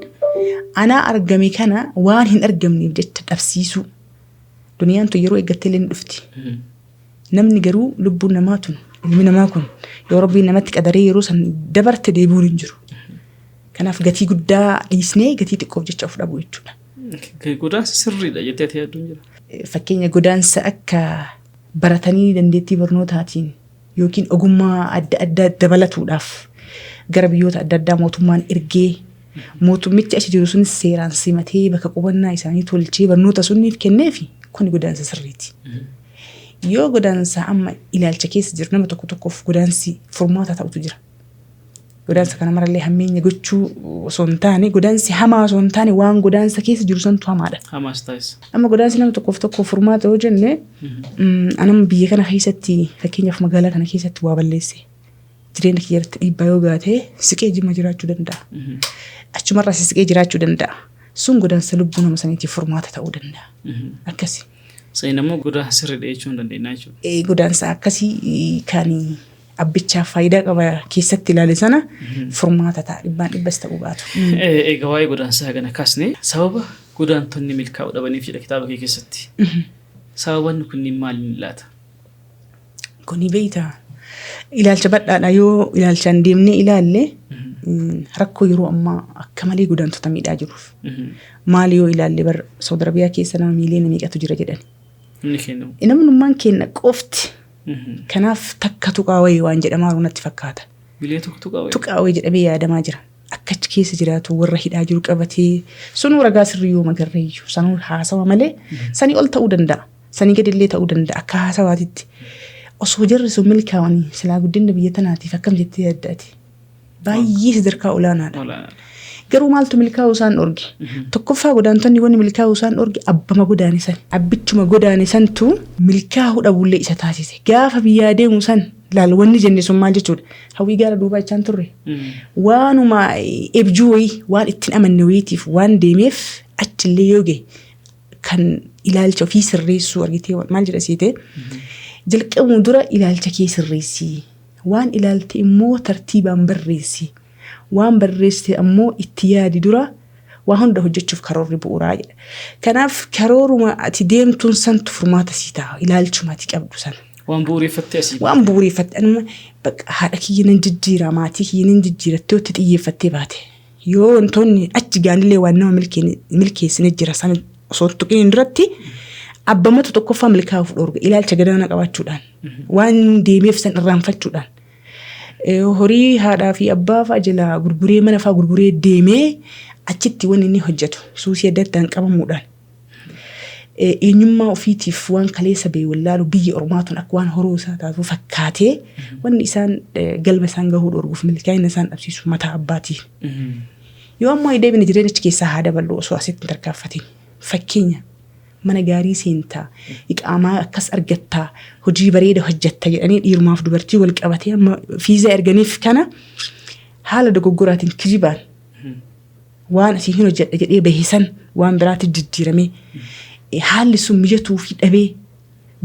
anaa argame kana waan hin argamneef jecha dhabsiisuu. Duniyaan tun yeroo eeggattee illee ni dhufti. Namni garuu lubbuun namaa tun Ilmi namaa kun yoo Rabbiin namatti qadaree yeroo san dabarte deebi'uun hin jiru. Kanaaf gatii guddaa dhiisnee gatii xiqqoof jecha of dhabuu jechuudha. Godaansa sirriidha jettee ati yaaddu hin jira? Fakkeenya godaansa akka baratanii dandeettii barnootaatiin yookiin ogummaa adda addaa dabalatuudhaaf gara biyyoota adda addaa mootummaan ergee mootummichi achi jiru sunis seeraan simatee bakka qubannaa isaanii tolchee barnoota sunniif kenneefi kuni godaansa sirriiti. Yoo godaansa amma ilaalcha keessa jiru nama tokko tokkoof godaansi furmaata ta'utu jira. Godaansa kana marallee hammeenya gochuu osoo hin taane godaansi hamaa osoo hin taane waan godaansa keessa jiru santu hamaadha. Hamaas taasisa. Amma godaansi nama tokkoof tokko furmaata yoo jenne anam biyya kana keessatti fakkeenyaaf magaalaa kana keessatti waa balleesse jireenya kiyya irratti dhiibbaa yoo gaate siqee Jimma jiraachuu danda'a. Achumarraa siqee jiraachuu danda'a. Sun godaansa lubbuu nama saniitiif furmaata ta'uu danda'a. Akkasi. Saniin ammoo godaansa sirriidha jechuu hin dandeenya jechuudha. Godaansa akkasii kan abbichaaf faayidaa qaba keessatti ilaale sana furmaata ta'a dhibbaan dhibbas ta'uu baatu. Egaa waa'ee godaansaa kana kaasne sababa godaantonni milkaa'uu dhabaniif jedha kitaaba kee keessatti. Sababanni kunniin maaliin laata? Kuni beektaa ilaalcha badhaadha yoo ilaalchaan deemnee ilaalle rakkoo yeroo ammaa akka malee godaantota miidhaa jiruuf. Maali yoo ilaalle bar Saudi Arabiyaa keessa nama miiliyoona meeqatu jira jedhani. Namni kennamu. Namnummaan keenya qofti kanaaf takka tuqaa wayii waan jedhamaa jiru natti fakkaata. Bilee tokko tuqaa wayii. Tuqaa wayii jedhamee yaadamaa jira. Akka achi keessa jiraatu warra hidhaa jiru qabatee sunuu ragaa sirrii yoo magarreeyyu sanuu haasawa malee sanii ol ta'uu danda'a. Sanii gadillee ta'uu danda'a akka haasawaatitti. Osoo jarri sun milkaa'anii silaa guddina biyya tanaatiif akkam jettee yaadda ati? Baay'ee sadarkaa olaanaadha. Olaanaadha. Garuu maaltu milkaa'uu isaan dhorge? Tokkoffaa godaantonni wanni milkaa'uu isaan dhorge abbama godaane san. Abbichuma godaane santu milkaa'uu dhabuullee isa taasise. Gaafa biyyaa deemu san laal wanni jenne sun maal jechuudha? Hawwii gaara duubaa jechaan turre. Waanuma ebjuu wayii waan ittiin amanne wayiitiif waan deemeef achillee yoo gahe kan ilaalcha ofii sirreessuu argitee maal jedha siite? Jalqabuu dura ilaalcha kee sirreessi. Waan ilaalte immoo tartiibaan barreessi. Waan barreessite ammoo itti yaadi dura waa hunda hojjechuuf karoorri bu'uuraa jedha. Kanaaf karooruma ati deemtuun santu furmaata sii ta'a. Ilaalchuma ati qabdu sana. Waan bu'uureffattee asii. Waan bu'uureffatte anuma bakka haadha kiyya nan jijjiira maatii kiyya nan jijjiira itti itti xiyyeeffattee baate. Yoo wantoonni achi gaanillee waan nama milkeessine jira sana osoo hin tuqiniin duratti abbamatu tokkoffaa milkaa'uuf dhoorga ilaalcha gadaanaa qabaachuudhaan waan deemeef san irraanfachuudhaan. Horii haadhaa fi abbaa fa'a jalaa gurguree mana fa'a gurguree deemee achitti wanni inni hojjetu suusii adda addaan qabamuudhaan eenyummaa ofiitiif waan kaleessa ba'e wallaalu biyya ormaatuun akka waan horoo isaa taatu fakkaatee wanni isaan galma isaan gahuu dhorguuf milkaa'ina isaan dhabsiisu mataa abbaatiin. Yoo ammoo deebine jireenya achi keessaa haa daballu osoo asitti hin tarkaanfatin. Fakkeenya mana gaarii seentaa, iqaamaa akkas argattaa, hojii bareeda hojjetta jedhanii dhiirumaaf dubartii wal qabatee amma fiizaa erganiif kana haala dogoggoraatiin kijibaan waan asii hin hojjedha jedhee bahe san waan biraatti jijjiiramee haalli sun mijatuu fi dhabee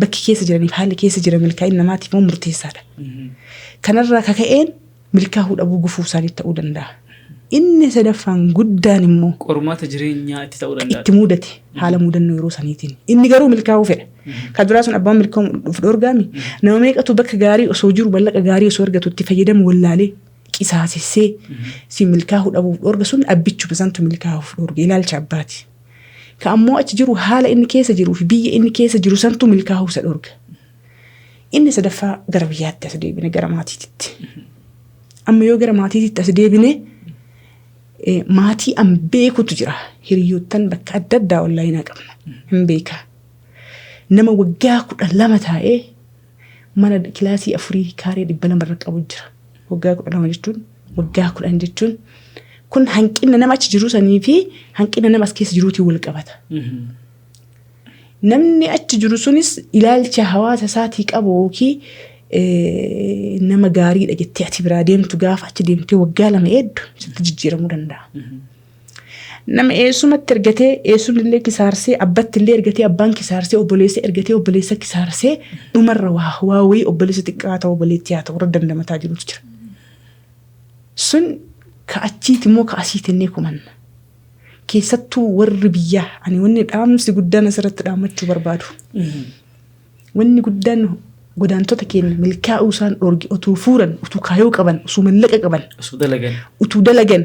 bakki keessa jiraniif haalli keessa jiran milkaa'ina namaatiif immoo murteessaadha. Kanarraa kaka'een milkaa'uu dhabuu gufuu isaanii ta'uu danda'a. Inni sadaffaan guddaan immoo Qormaata jireenyaa itti ta'uu danda'a. Itti mudate haala mudannoo yeroo saniitiin. Inni garuu milkaa'uu fedha. Kan duraa sun abbaan milkaa'uu dhufu dhorgaami. Nama meeqatu bakka gaarii osoo jiru mallaqa gaarii osoo argatu itti fayyadamu wallaalee qisaasessee si milkaa'uu dhabuuf dhorga sun abbichuma santu milkaa'uuf dhorge ilaalcha abbaati. Ka ammoo achi jiru haala inni keessa jiruu fi biyya inni keessa jiru santu milkaa'uu isa dhorga. Inni sadaffaa gara biyyaatti as deebine gara maatiititti. Amma yoo gara maatiititti as deebine maatii an beekutu jira. Hiriyoottan bakka adda addaa onlaayinaa qabna. Hin beeka. Nama waggaa 12 taa'ee mana kilaasii 4 kaaree 200 irra qabu jira. Waggaa 12 jechuun waggaa 10 jechuun kun hanqina nama achi jiru sanii fi hanqina nama as keessa jiruutiin wal qabata. Namni achi jiru sunis ilaalcha hawaasa isaatii qabu yookiin nama gaariidha jettee ati biraa deemtu gaafa achi deemtee waggaa 2 eeddu sitti jijjiiramuu danda'a. Nama eessumatti ergatee eessumni illee kisaarsee abbatti illee ergatee abbaan kisaarsee obboleessa ergatee obboleessa kisaarsee dhumarra waa wayii obboleessa xiqqaa ta'u obboleettii haa ta'u irra dandamataa jirutu jira. Sun ka achiiti immoo ka asiiti innee kumanna. Keessattuu warri biyyaa ani wanni dhaamsi guddaan asirratti dhaammachuu barbaadu. Wanni guddaan Godaantota keenya milkaa'uu isaan dhoorge utuu fuuran, utuu kaayoo qaban, utuu mallaqa qaban, Osoo dalagan. utuu dalagan,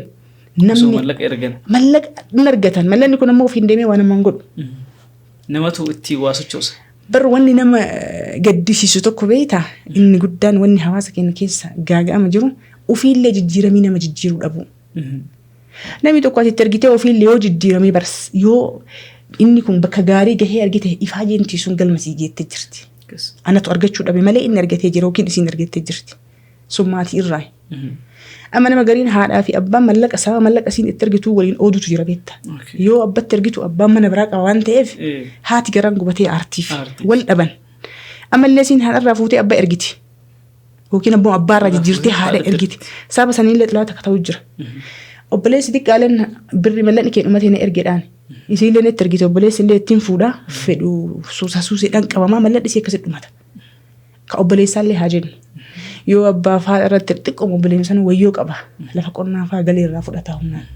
Osoo namni mallaqa ergan. Mallaqa hin argatan. Mallaqni kun ammoo ofiin deemee waan namaan godhu. Namatu itti waa sochoosa. Bar wanni nama gaddisiisu tokko beektaa, inni guddaan wanni hawaasa keenya keessa gaaga'ama jiru ofiillee jijjiiramii nama jijjiiruu dhabu. Namni tokko asitti argitee ofiillee yoo jijjiiramee bars yoo inni kun bakka gaarii gahee argite ifaajeentii sun galma sii geettee jirti. Anatu argachuu dhabe malee inni argatee jira yookiin isiin argattee jirti. Sun maatii irraa. Amma nama gariin haadhaa fi abbaan mallaqa sababa mallaqa isiin itti argitu waliin oodutu jira beekta. Yoo abbatti argitu abbaan mana biraa qaba waan ta'eef haati garaan gubatee aartiif Aartiif. wal dhaban. Ammallee isiin haadharraa fuutee abbaa ergiti. Yookiin ammoo abbaarraa jijjiirtee haadha ergiti. Sababa saniillee xilaata akka ta'u jira. Obboleessi xiqqaaleen birri mallaqni kee dhumatee na ergeedhaan. Isiillee itti ergite, obboleessi illee ittiin fuudhaa fedhu suusa suuseedhaan qabamaa mallaqni isii akkasitti dhumata. Ka obboleessaallee haa jennu. Yoo abbaa fi haadha irratti xiqqooma obboleessa sana wayyoo qaba. Lafa qonnaa fa'aa galii irraa fudhata humnaan.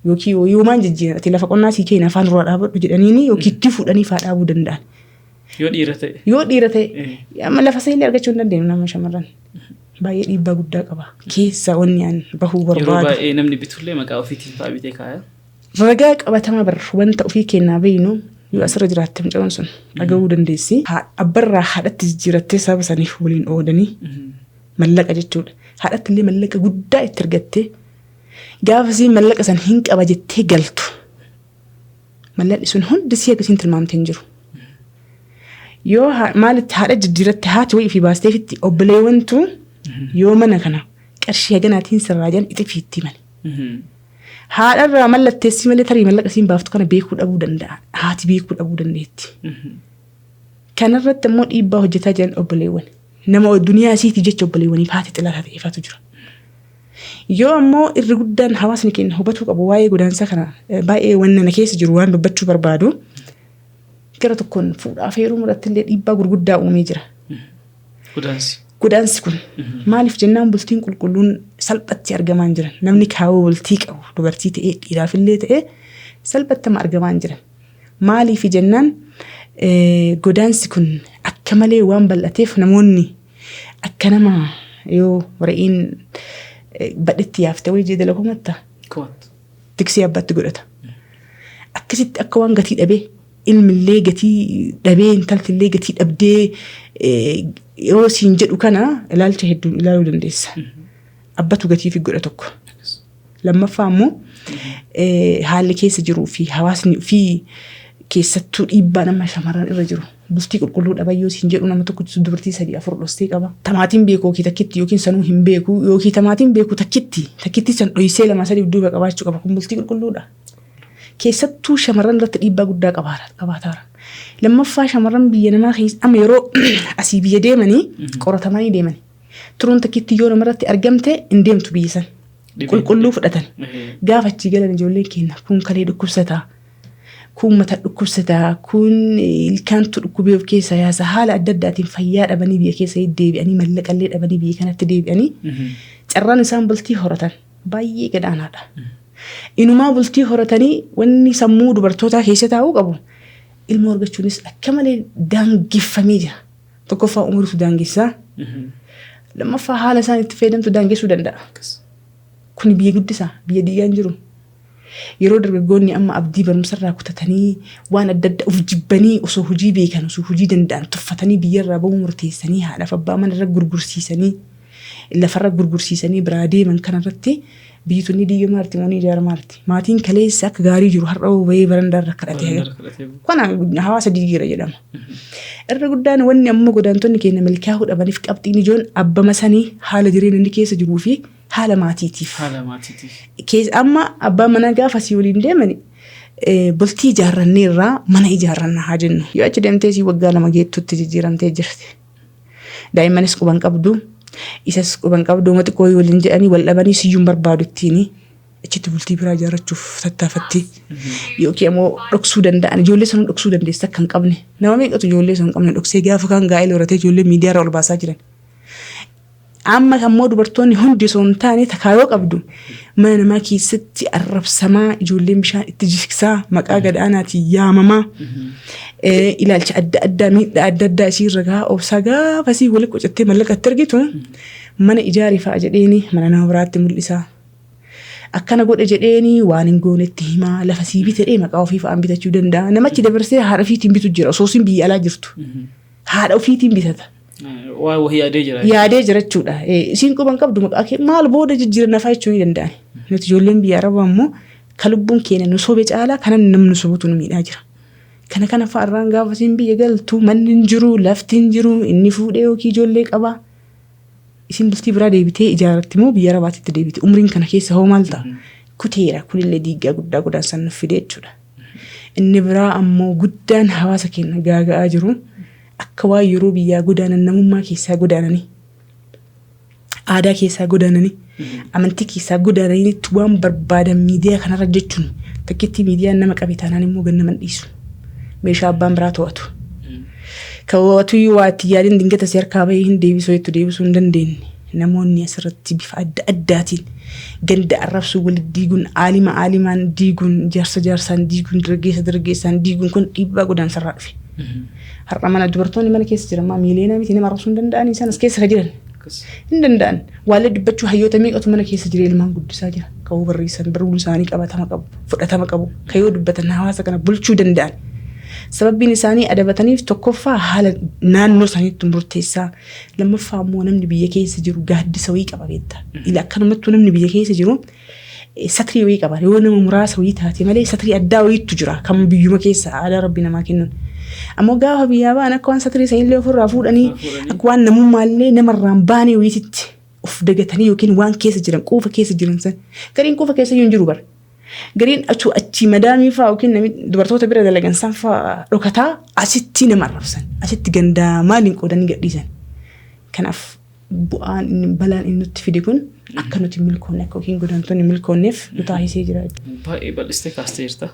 Yookiin yoomaan jijjiiran ati lafa qonnaa sii keenya afaan irraa dhaabadhu jedhaniini yookiin itti fuudhanii fa'aa dhaabuu danda'an. Yoo dhiira ta'e. Yoo dhiira ta'e amma lafa sanillee argachuu hin dandeenyu nama shamarran. Baay'ee dhiibbaa guddaa qaba. Keessa wanni an bahuu Yeroo barbaadu. baay'ee namni bitullee maqaa ofiitiin fa'aa bitee kaaya. Ragaa qabatamaa bar wanta ofii kennaa beeynu yoo asirra jiraatte mucaan sun dhaga'uu dandeessi. Abbarraa haadhatti jijjiirattee sababa saniif waliin oodanii mallaqa jechuudha. Haadhatti illee mallaqa guddaa itti argattee gaafa isiin mallaqa san hin qaba jettee galtu. Mallaqni sun hundi isii akkasiin tilmaamtee hin jiru. Yoo maalitti haadha jijjiiratte, haati wayii fi baasteefitti obboleewwantu yoo mana kana qarshii haganaatiin sirraa jedhan ixifii itti himani. Haadharraa mallatteessii malee tarii mallaqa isiin baaftu kana beekuu dhabuu danda'a. Haati beekuu dhabuu dandeetti. Kanarratti immoo dhiibbaa hojjetaa jiran obboleewwan. Nama duniyaa isiitiif jecha obboleewwaniif haati xilaataa ta'eefatu jira. Yoo ammoo irri guddaan hawaasni keenya hubatuu qabu waa'ee godaansa kana baay'ee wanna na keessa jiru waan dubbachuu barbaadu gara tokkoon fuudhaaf heeruma irratti illee dhiibbaa gurguddaa uumee jira. Godaansi. Godaansi kun maaliif jennaan bultiin qulqulluun salphatti argamaa hin jiran. Namni kaawoo bultii qabu dubartii ta'ee dhiiraaf illee ta'ee salphatti amma argamaa hin jiran. Maaliif jennaan godaansi kun akka malee waan bal'ateef namoonni akka nama yoo re'iin badhetti yaaftee wayii jeedala komatta Komat. Tiksee abbaatti godhata. Akkasitti akka waan gatii dhabee ilmillee gatii dhabee intaltillee gatii dhabdee yoo siin jedhu kana ilaalcha hedduun ilaaluu dandeessa. Abbatu gatii fi godha tokko. Lammaffaa immoo haalli keessa jiruu fi hawaasni fi keessattuu dhiibbaan amma shamarran irra jiru. Bultii qulqulluu dhaban yoo siin jedhu nama tokko dubartii sadii afur dhostee qaba. Tamaatiin beeku yookiin takkitti yookiin sanuu hin beeku yookiin tamaatiin beeku takkitti takkitti san dhoysee lama sadii duuba qabaachuu qaba. Kun bultii qulqulluudha. Keessattuu shamarran irratti dhiibbaa guddaa qabaataara. Lammaffaa shamarran biyya namaa keessa amma yeroo asii biyya deemanii qoratamanii deemani. Turuun takkitti yoo namarratti argamte hin deemtu biyya san. Qulqulluu fudhatan. Gaafa achii galan ijoolleen keenya kun kalee dhukkubsataa, kun mata dhukkubsataa, kun ilkaantu dhukkubee of keessa yaasa, haala adda addaatiin fayyaa dhabanii biyya keessa deebi'anii mallaqallee dhabanii biyya kanatti deebi'anii carraan isaan bultii horatan baay'ee gadaanaadha. Inumaa bultii horatanii wanni sammuu dubartootaa keessa taa'uu qabu ilmoo argachuunis akka malee daangeffamee jira. Tokkoffaa umuriitu daangessaa. Lammaffaa haala isaan itti fayyadamtu daangessuu danda'a. Kuni biyya guddisaa, biyya diigaa hin jiru. Yeroo dargaggoonni amma abdii barumsarraa kutatanii waan adda addaa of jibbanii osoo hojii beekan osoo hojii danda'an tuffatanii biyyarraa bahuu murteessanii haadhaaf abbaa mana irra gurgursiisanii lafarra gurgursiisanii biraa deeman kanarratti biyyi tun ni diigamaarti moo ni ijaaramaarti? Maatiin kaleessa akka gaarii jiru har'a bahee barandaarra kadhatee kana hawaasa diigeera jedhama. Irra guddaan wanni amma godaantonni keenya milkaa'uu dhabaniif qabxiin ijoon abbama sanii haala jireenya inni keessa jiruu fi haala maatiitiif. Haala maatiitiif. Keessa amma abbaan manaa gaafa sii waliin deemani bultii ijaarrannee irraa mana ijaarranna haa jennu. Yoo achi deemtee sii waggaa 2 geettutti jijjiiramtee jirti. Daa'immanis quban qabdu. Isas quban qabdu uma xiqqoo waliin jedhanii wal dhabanii siyyuun barbaadu ittiin achitti bultii biraa ijaarrachuuf tattaafatti. Yookiin ammoo dhoksuu danda'an ijoollee sana dhoksuu dandeessa akka hin qabne. Nama meeqatu ijoollee sana hin qabne dhoksee gaafa kaan gaa'ela horatee ijoollee miidiyaarra ol baasaa jiran. Amma ammoo dubartoonni hundi osoo hin taane takaayoo qabdu mana namaa keessatti arrabsamaa, ijoolleen bishaan itti jigsaa, maqaa gadaanaatiin yaamamaa. Ilaalcha adda addaa, miidhaa adda addaa isiirra gahaa obsaa gaafa isii walitti qocattee mallaqa itti argitu mana ijaari fa'a jedheeni mana nama biraatti mul'isa. Akkana godhe jedheeni waan hin goonetti himaa, lafa sii bite jedhee maqaa ofii fa'aan bitachuu danda'a. Namachi dabarsee haadha ofiitiin bitu jira osoo isin biyya alaa jirtu. Haadha ofiitiin bitata. Waa wahii yaadee jira. Yaadee jira jechuudha. Isiin quban qabdu, maqaa kee maal booda jijjiiran nafaa jechuu ni danda'an. Nuti ijoolleen biyya Arabaa immoo ka lubbuun keenya nu sobe caalaa kanan namni sobutu nu miidhaa jira. Kana kana fa'a irraan gaafa isiin biyya galtu manni hin jiru, lafti hin jiru, inni fuudhee yookiin ijoollee qaba. Isin bultii biraa deebitee ijaaratti moo biyya Arabaatitti deebite? Umriin kana keessa hoo maal ta'a? Kuteera. Kunillee diiggaa guddaa godaansan nuuf fide jechuudha. Inni biraa ammoo guddaan hawaasa keenya gaaga'aa jiru, akka waan yeroo biyyaa godaanan namummaa keessaa godaananii, aadaa keessaa godaananii, amantii keessaa godaananiitti waan barbaadan miidiyaa kanarra jechuun, takkitti miidiyaan nama qabe taanaan immoo gannaman dhiisu. Meeshaa abbaan biraa to'atu. Kan watuyyuu waa itti yaadin dingata si harkaa bahee hin deebisuu jettu deebisuu hin dandeenye. Namoonni asirratti bifa adda addaatiin ganda arrabsuu, walitti diiguun, aalima aalimaan diiguun, jaarsa jaarsaan diiguun, dargaggeessa dargaggeessaan diiguun kun dhiibbaa godaansarraa dhufe. Har'a mana dubartoonni mana keessa jiran maa miiliyoona miti, nama arrabsuu hin danda'anii isaan as keessa ka jiran. Hin danda'an. Waallee dubbachuu hayyoota meeqatu mana keessa jira, ilmaan guddisaa jira. Ka'uu barreessan barruun isaanii qabatama qabu, fudhatama qabu. Ka yoo dubbatan hawaasa kana bulchuu danda'an. Sababbiin isaanii adabataniif tokkoffaa haala naannoo isaaniitti murteessaa. Lammaffaa immoo namni biyya keessa jiru gaaddisa wayii qaba beekta. Ila akkanumattuu namni biyya keessa jiru satrii wayii qaba. Yoo nama muraasa wayii taate malee satrii addaa wayiitu jira kan biyyuma keessa aadaa rabbi namaa kennuun. Ammoo gaafa biyyaa ba'an akka waan satrii sanillee ofirraa fuudhanii, akka waan namummaallee namarraan baanee wayiititti of dagatanii yookiin waan keessa jiran, quufa keessa jiran san, gariin quufa keessa iyyuu hin jiru bara. Gariin achuu achii madaamii fa'aa yookiin namni dubartoota bira dalagan san fa'aa dhokataa asitti nama arrabsan, asitti gandaa maaliin qoodanii gadhiisan. Kanaaf bu'aan inni, balaan inni nutti fide kun akka nuti milkoonne, akka yookiin godaantonni milkoonneef nu taasisee jira. Baay'ee bal'istee kaastee jirta.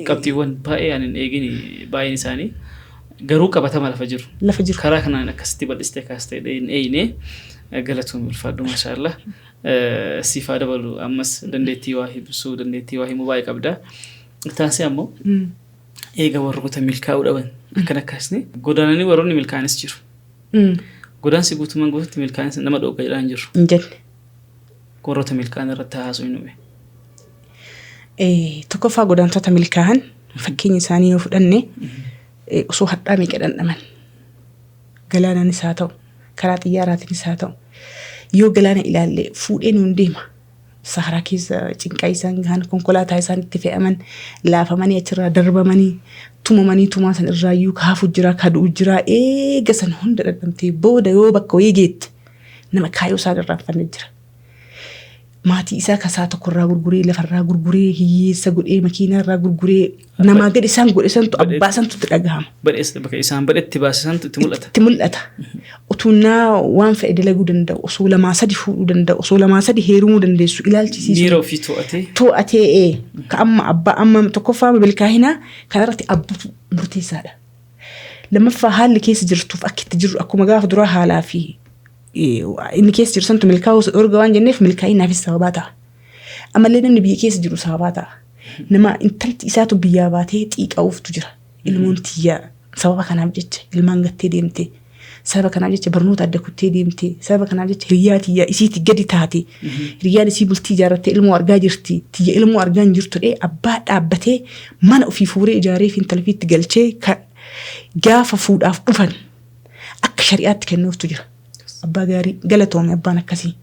Qabxiiwwan baay'ee ani hin eegin, baay'een isaanii garuu qabatama lafa jiru. Lafa jiru. Karaa kanaan akkasitti bal'istee kaastee hin eegne, galatoomii, ulfaadhu, maashaallah. Siif haa dabalu, ammas dandeettii waa ibsuu, dandeettii waa himuu baay'ee qabda. Taansee ammoo eega warroota milkaa'uu dhaban akkana kaasne, godaananii warroonni milkaa'anis jiru. Godaansi guutummaan guututti milkaa'insa nama dhoogga jedhaa hin jiru. Hin jenne. Warroota milkaa'an irratti haasoo hin uume. Tokkoffaa godaantota milkaa'an fakkeenya isaanii yoo fudhanne, osoo hadhaa meeqa dhandhaman, galaanaanis haa ta'u, karaa xiyyaaraatiinis haa ta'u, yoo galaana ilaalle fuudhee nuun deema. Saharaa keessa cinqaa isaan gahan, konkolaataa isaan itti fe'aman laafamanii, achirraa darbamanii, tumamanii, tumaa san irraayyuu kaafu jira, kadu'u jira. Eega san hunda dhandhamtee booda yoo bakka wayii geette nama kaayyoo isaan irraanfanne jira. Maatii isaa kasaa tokkorraa gurguree, lafarraa gurguree, hiyyeessa godhee, makiinaarraa gurguree, namaa gadi isaan godhe santu, abbaa santu itti dhagahama. Badheessa bakka isaan badhetti baase santu itti mul'ata. Itti mul'ata. Utuu naa waan fedhe dalaguu danda'u, osoo lamaa sadi fuudhuu danda'u, osoo lamaa sadi heerumuu dandeessu, ilaalchisiisu. Miira ofii to'atee. To'atee ka amma abbaa amma tokkoffaa milkaa'inaa kanarratti abbatu murteessaadha. Lammaffaa haalli keessa jirtuuf akka itti jirru akkuma gaafa duraa haalaa fi inni keessa jiru santu milkaa'uu dhorga waan jenneef, milkaa'inaafis sababaa ta'a. Ammallee namni biyya keessa jiru sababaa ta'a. Nama intalti isaatu biyyaa baatee xiiqa'uuftu jira. Ilmoon tiyyaa sababa kanaaf jecha ilmaan gattee deemte. Sababa kanaaf jecha barnoota adda kuttee deemte. Sababa kanaaf jecha hiriyaa tiyyaa isiiti gadi taate. Hiriyyaan isii bultii ijaarrattee ilmoo argaa jirti. Tiyya ilmoo argaa hin jirtu dhee abbaa dhaabbatee mana ofii fuuree ijaaree fi intala ofiitti galchee gaafa fuudhaaf dhufan akka shari'aatti kennuuftu jira. Abbaa gaarii, galatoome abbaan akkasii.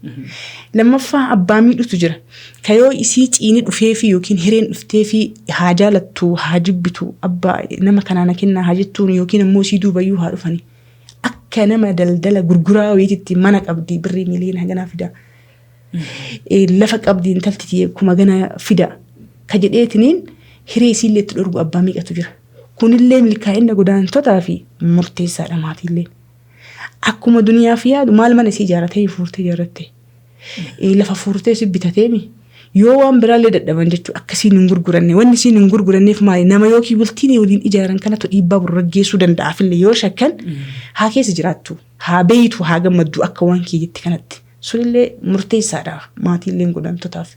Lammaffaa abbaa miidhutu jira. Ka yoo isii ciini dhufeefi yookiin hireen dhufteefi, haa jaalattu haa jibbitu, abbaa nama kanaa na kennaa haa jettuun yookiin ammoo isii duubayyuu haa dhufani. Akka nama daldala gurguraa wayiititti mana qabdi, birrii miiliyoona haganaa fida. Lafa qabdi intalti tiyya, kuma gana fida. Ka jedheetiniin hiree isiillee itti dhorgu abbaa meeqatu jira. Kunillee milkaa'ina godaantotaa fi murteessaadha maatiillee. Akkuma duniyaaf yaadu maal mana isii ijaarratee fuurtee ijaarratte. Lafa fuurtee si bitateemi. Yoo waan biraallee dadhaban jechuudha akka isiin hin gurguranne. Wanni isiin hin gurguranneef maali? Nama yookiin bultiin waliin ijaaran kanatu dhiibbaa gurgaggeessuu danda'aafillee yoo shakkan, haa keessa jiraattu. Haa beeytu, haa gammaddu akka waan kiyyetti kanatti. Sunillee murteessaadha maatiilleen godaantotaaf.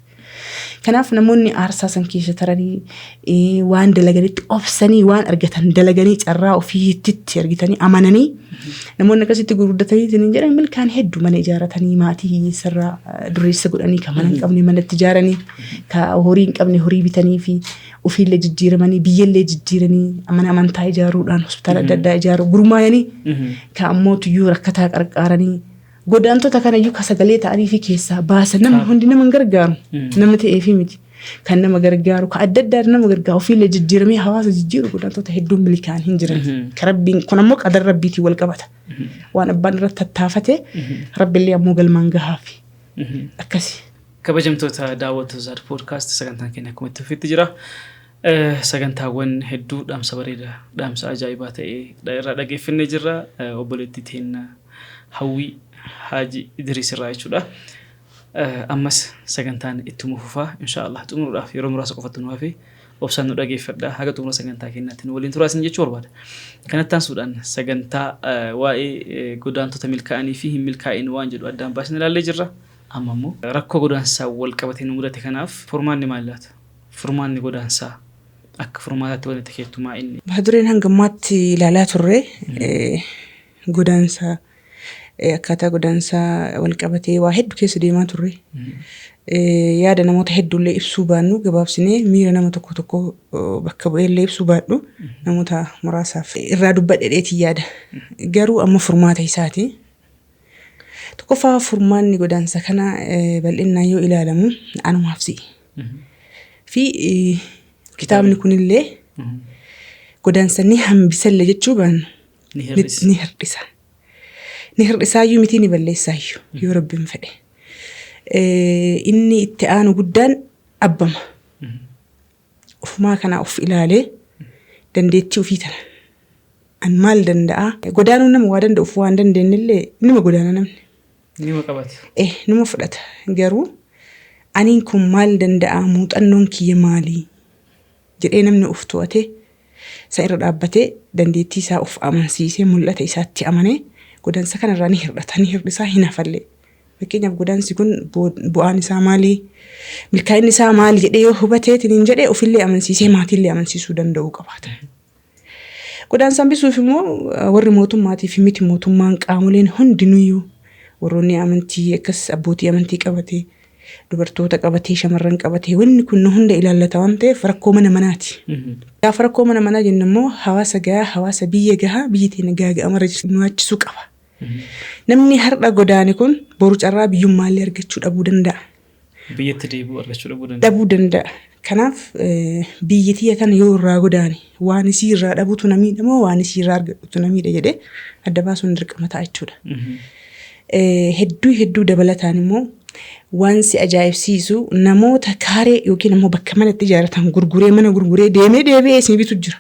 Kanaaf namoonni aarsaa san keessa taranii waan dalaganitti obsanii, waan argatan dalaganii, carraa ofiitti argitanii amananii, namoonni akkasitti gurguddatanii hin jedhan milkaan hedduu mana ijaarratanii, maatii hiyyeessarraa dureessa godhanii, kan mana hin qabne manatti ijaaranii, ka horii hin qabne horii bitanii fi ofiillee jijjiiramanii, biyyallee jijjiiranii, mana amantaa ijaaruudhaan, hospitaala adda addaa ijaaruu gurmaayanii, ka ammoo tuyyuu rakkataa qarqaaranii, godaantota kanayyuu ka sagalee ta'anii fi keessaa baasan. Namni hundi nama hin gargaaru, nama ta'eefi miti. Kan nama gargaaru, ka adda addaa nama gargaaru, ofiillee jijjiiramee hawaasa jijjiiru, godaantota hedduun milkaa'an hin jiran. Ka Rabbiin kun ammoo qadar Rabbiitiin wal qabata. Waan abbaan irratti tattaafate Rabbillee ammoo galmaan gahaafi. Akkasi. Kabajamtoota daawwattoota Zaad Podcast, sagantaan keenya akkuma itti fufetti jira. Sagantaawwan hedduu dhaamsa bareedaa, dhaamsa ajaa'ibaa ta'e irraa dhageeffannee jirra. Obboleettii teenya Hawwii Haaji Idriis irraa jechuudha. Ammas sagantaan ittuma fufaa, inshaallah. Xumuruudhaaf yeroo muraasa qofatu nu hafe, obsaan nu dhageeffadha. Haga xumura sagantaa keenyaatti nu waliin turaa isin jechuu barbaada. Kanatti aansuudhaan sagantaa waa'ee godaantota milkaa'anii fi hin milkaa'in waan jedhu addaan baasnee ilaallee jirra. Amma immoo rakkoo godaansaa wal qabatee nu mudate kanaaf furmaanni maali laata? Furmaanni godaansaa akka furmaataatti wanti itti keettu maa inni? Mata dureen hanga ammaatti ilaalaa turre godaansa, akkaataa godaansaa wal qabatee waa hedduu keessa deemaa turre. Yaada namoota hedduullee ibsuu baannu, gabaabsinee miira nama tokko tokko bakka bu'eellee ibsuu baadhu, namoota muraasaaf irraa dubbadhe yaada. Garuu amma furmaata isaati. Tokkoffaa, furmaanni godaansa kana bal'inaan yoo ilaalamu anumaaf si'i. Fi kitaabni kunillee godaansa ni hambisallee jechuu baannu Ni hir'isa. Ni hir'isa. Ni hir'isaayyuu miti, ni balleessaayyuu yoo Rabbiin fedhe. Inni itti aanu guddaan abbama. Ofumaa kana of ilaalee dandeettii ofii tana. An maal danda'a? Godaanuun nama waa danda'uuf waan dandeenyellee nima godaana namni. Nima qabata. Numa fudhata. Garuu aniin kun maal danda'a? Muuxannoon kiyya maali? Jedhee namni of to'atee, isa irra dhaabbatee, dandeettii isaa of amansiisee, mul'ata isaatti amanee, godaansa kanarraa ni hir'ata, ni hir'isaa, hin hafallee. Fakkeenyaaf, godaansi kun bu'aan isaa maali? Milkaa'inni isaa maali jedhee yoo hubateetiin hin jedhee, ofillee amansiisee maatiillee amansiisuu danda'uu qabaata. Godaansa hambisuuf immoo warri mootummaatii fi miti mootummaan, qaamoleen hundinuyyuu, warroonni amantii akkas abbootii amantii qabatee, dubartoota qabatee, shamarran qabatee, wanni kun nu hunda ilaallata waan ta'eef rakkoo mana manaati. Gaafa rakkoo mana manaa jennu immoo hawaasa gahaa, hawaasa biyya gahaa, biyyi teenya gaaga'amarra jirti nu yaachisuu qaba. Namni har'a godaane kun boru carraa biyyummaallee argachuu dhabuu danda'a. Biyyatti deebi'uu argachuu dhabuu danda'a. Dhabuu danda'a. Kanaaf biyyi tiyya tana yoo irraa godaane waan isii irraa dhabutu na miidha moo waan isii irraa argadhutu na miidha jedhee adda baasuun dirqama ta'a jechuudha. Hedduu hedduu dabalataan immoo waan si ajaa'ibsiisu, namoota kaaree yookiin immoo bakka manatti ijaarratan gurguree, mana gurguree deemee deebi'ee isin bitu jira.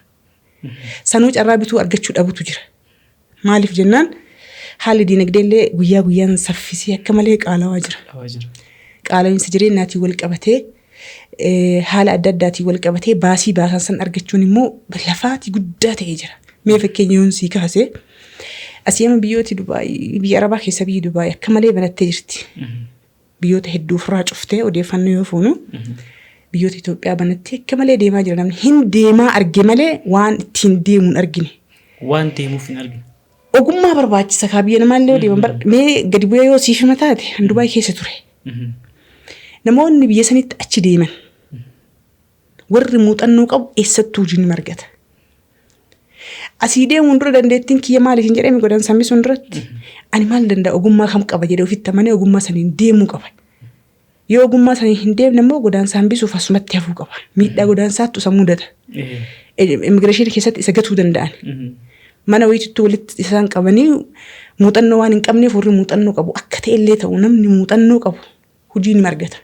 Sanuu carraa bituu argachuu dhabutu jira. Maaliif jennaan, haalli diinagdee illee guyyaa guyyaan saffisee akka malee qaalawaa jira. Dhawaa jira. Qaala'insa jireenyaatiin wal qabatee, haala adda addaatiin wal qabatee, baasii baasan san argachuun immoo lafaatii guddaa ta'ee jira. Mee fakkeenya yoon sii kaase, asii amma biyyooti Dubaay, biyya Arabaa keessa biyyi Dubaay akka malee banattee jirti. Biyyoota hedduu ofirraa cuftee, odeeffannoo yoo fuunu, biyyoota Itoophiyaa banattee akka malee deemaa jira namni. Hin deemaa arge malee waan ittiin deemu hin argine. Waan deemuuf hin argine. Ogummaa barbaachisa kaa biyya namaallee yoo deeman. Mee gadi bu'ee yoo siif hima taate, an Dubaay keessa ture. Namoonni biyya sanitti achi deeman, warri muuxannoo qabu eessattuu hojii ni argata. Asii deemuun dura dandeettiin kiyya maaliif hin jedhame, godhan sammisuun duratti ani maal danda'a, ogummaa kam qaba jedhee ofitti amanee ogummaa saniin deemuu qaba. Yoo ogummaa saniin hin deemne immoo godaansa hambisuuf asumatti hafuu qaba. Miidhaa godaansaattu isa mudata. Immigireeshinii keessatti isa gatuu danda'an. Mana wayiitittuu walitti isaan qabanii, muuxannoo waan hin qabneef, warri muuxannoo qabu akka ta'ellee ta'u, namni muuxannoo qabu hojii ni argata.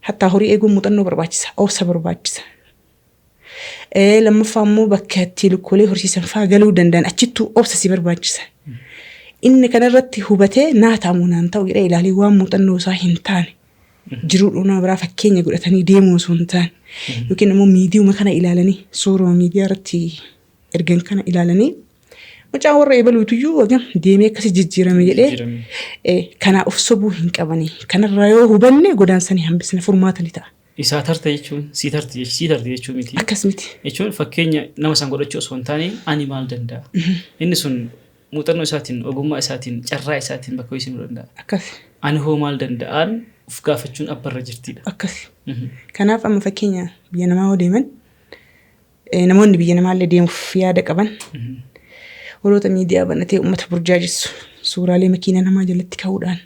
Hattaa horii eeguun muuxannoo barbaachisa, obsa barbaachisa. Lammaffaa immoo bakka itti lukkoolee horsiisan fa'aa galuu danda'an, achittuu obsa si barbaachisa. Inni kanarratti hubatee naa ta'amu naan ta'u jedhee ilaalee, waan muuxannoo isaa hin taane jiruu nama biraa fakkeenya godhatanii deemuu osoo hin taane, yookiin immoo miidiyuma kana ilaalanii, suuruma miidiyaa irratti ergan kana ilaalanii. Mucaan warra eebaluutuyyuu hagam deemee akkasi jijjiirame jedhee Jijjiirame. Kanaa of sobuu hin qabanii. Kanarraa yoo hubanne godaansanii hambisna furmaata ni ta'a. Isaa tarte jechuun sii tarte sii tarte jechuu miti. Akkas miti. Jechuun fakkeenya nama san godhachuu osoo hin taane ani maal danda'a? Inni sun muuxannoo isaatiin, ogummaa isaatiin, carraa isaatiin bakka wayii seenuu danda'a. Akkas. Ani hoo maal danda'aan of gaafachuun abbarra jirtiidha. Akkas. Kanaaf amma fakkeenya biyya namaa yoo deeman namoonni biyya namaallee deemuuf yaada qaban warroota miidiyaa banatee uummata burjaajessu suuraalee makiina namaa jalatti ka'uudhaan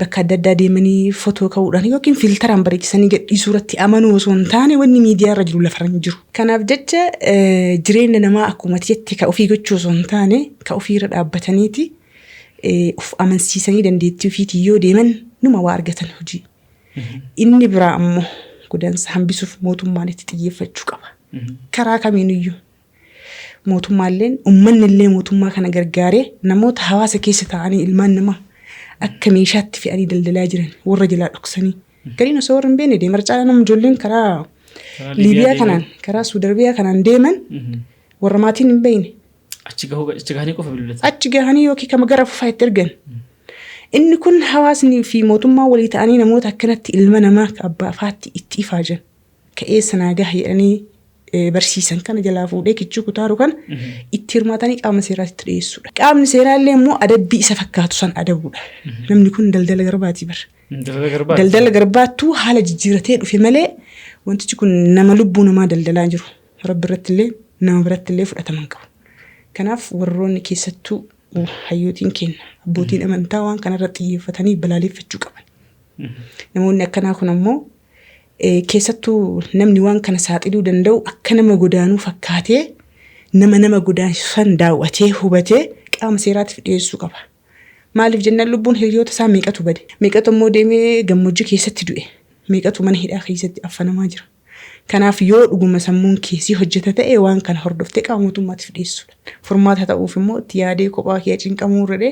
bakka adda addaa deemanii fotoo ka'uudhaan yookiin fiiltaraan bareechisanii gadhiisuu irratti amanuu osoo hin taane wanni miidiyaa irra jiru lafarra hin jiru. Kanaaf jecha jireenya namaa akkuma jette ka ofii gochuu osoo hin taane ka ofiirra dhaabbataniiti of amansiisanii dandeettii ofiitiin yoo deeman numa waa argatan hojii. Inni biraa ammoo godaansa hambisuuf mootummaan itti xiyyeeffachuu qaba. Karaa kamiiniyyuu mootummaalleen uummanni mootummaa kana gargaaree namoota hawaasa keessa taa'anii ilmaan namaa akka meeshaatti fe'anii daldalaa jiran warra jalaa dhoksanii. Gariin osoo warra hin beekne deemara caalaa nama ijoolleen karaa Liibiyaa kanaan karaa Suudarbiyaa kanaan deeman warra maatiin hin beekne. Achi gahanii qofa bilbilatan. Achi gahanii yookiin kama gara fufaa itti ergan. Inni kun hawaasni fi mootummaan walii ta'anii namoota akkanatti ilma namaa ka abbaa afaatti itti ifaajan ka eessa naa gaha jedhanii barsiisan kana jalaa fuudhee kichuu kutaaru kana itti hirmaatanii qaama seeraatti dhiyeessuudha. Qaamni seeraa illee immoo adabbii isa fakkaatu san adabuudha. Namni kun daldala garbaatii bara. Daldala garbaati. Daldala garbaattuu haala jijjiiratee dhufe malee wantichi kun nama lubbuu namaa daldalaa jiru. Rabbi irratti illee nama biratti illee fudhatama hin qabu. Kanaaf warroonni keessattuu hayyootiin keenya abbootiin amantaa waan kanarra xiyyeeffatanii balaaleffachuu qaban. Namoonni akkanaa kun ammoo keessattuu namni waan kana saaxiluu danda'u akka nama godaanuu fakkaatee nama godaansan daawwatee hubatee qaama seeraatiif dhiyeessuu qaba. Maaliif jennaan lubbuun hiriyoota isaa meeqatu bade? Meeqatu immoo deemee gammoojjii keessatti du'e? Meeqatu mana hidhaa keessatti affanamaa jira? Kanaaf yoo dhuguma sammuun keessi hojjeta ta'e waan kana hordoftee qaama mootummaatiif dhiyeessuudha. Furmaata ta'uuf immoo itti yaadee kophaa kee cinqamuu irra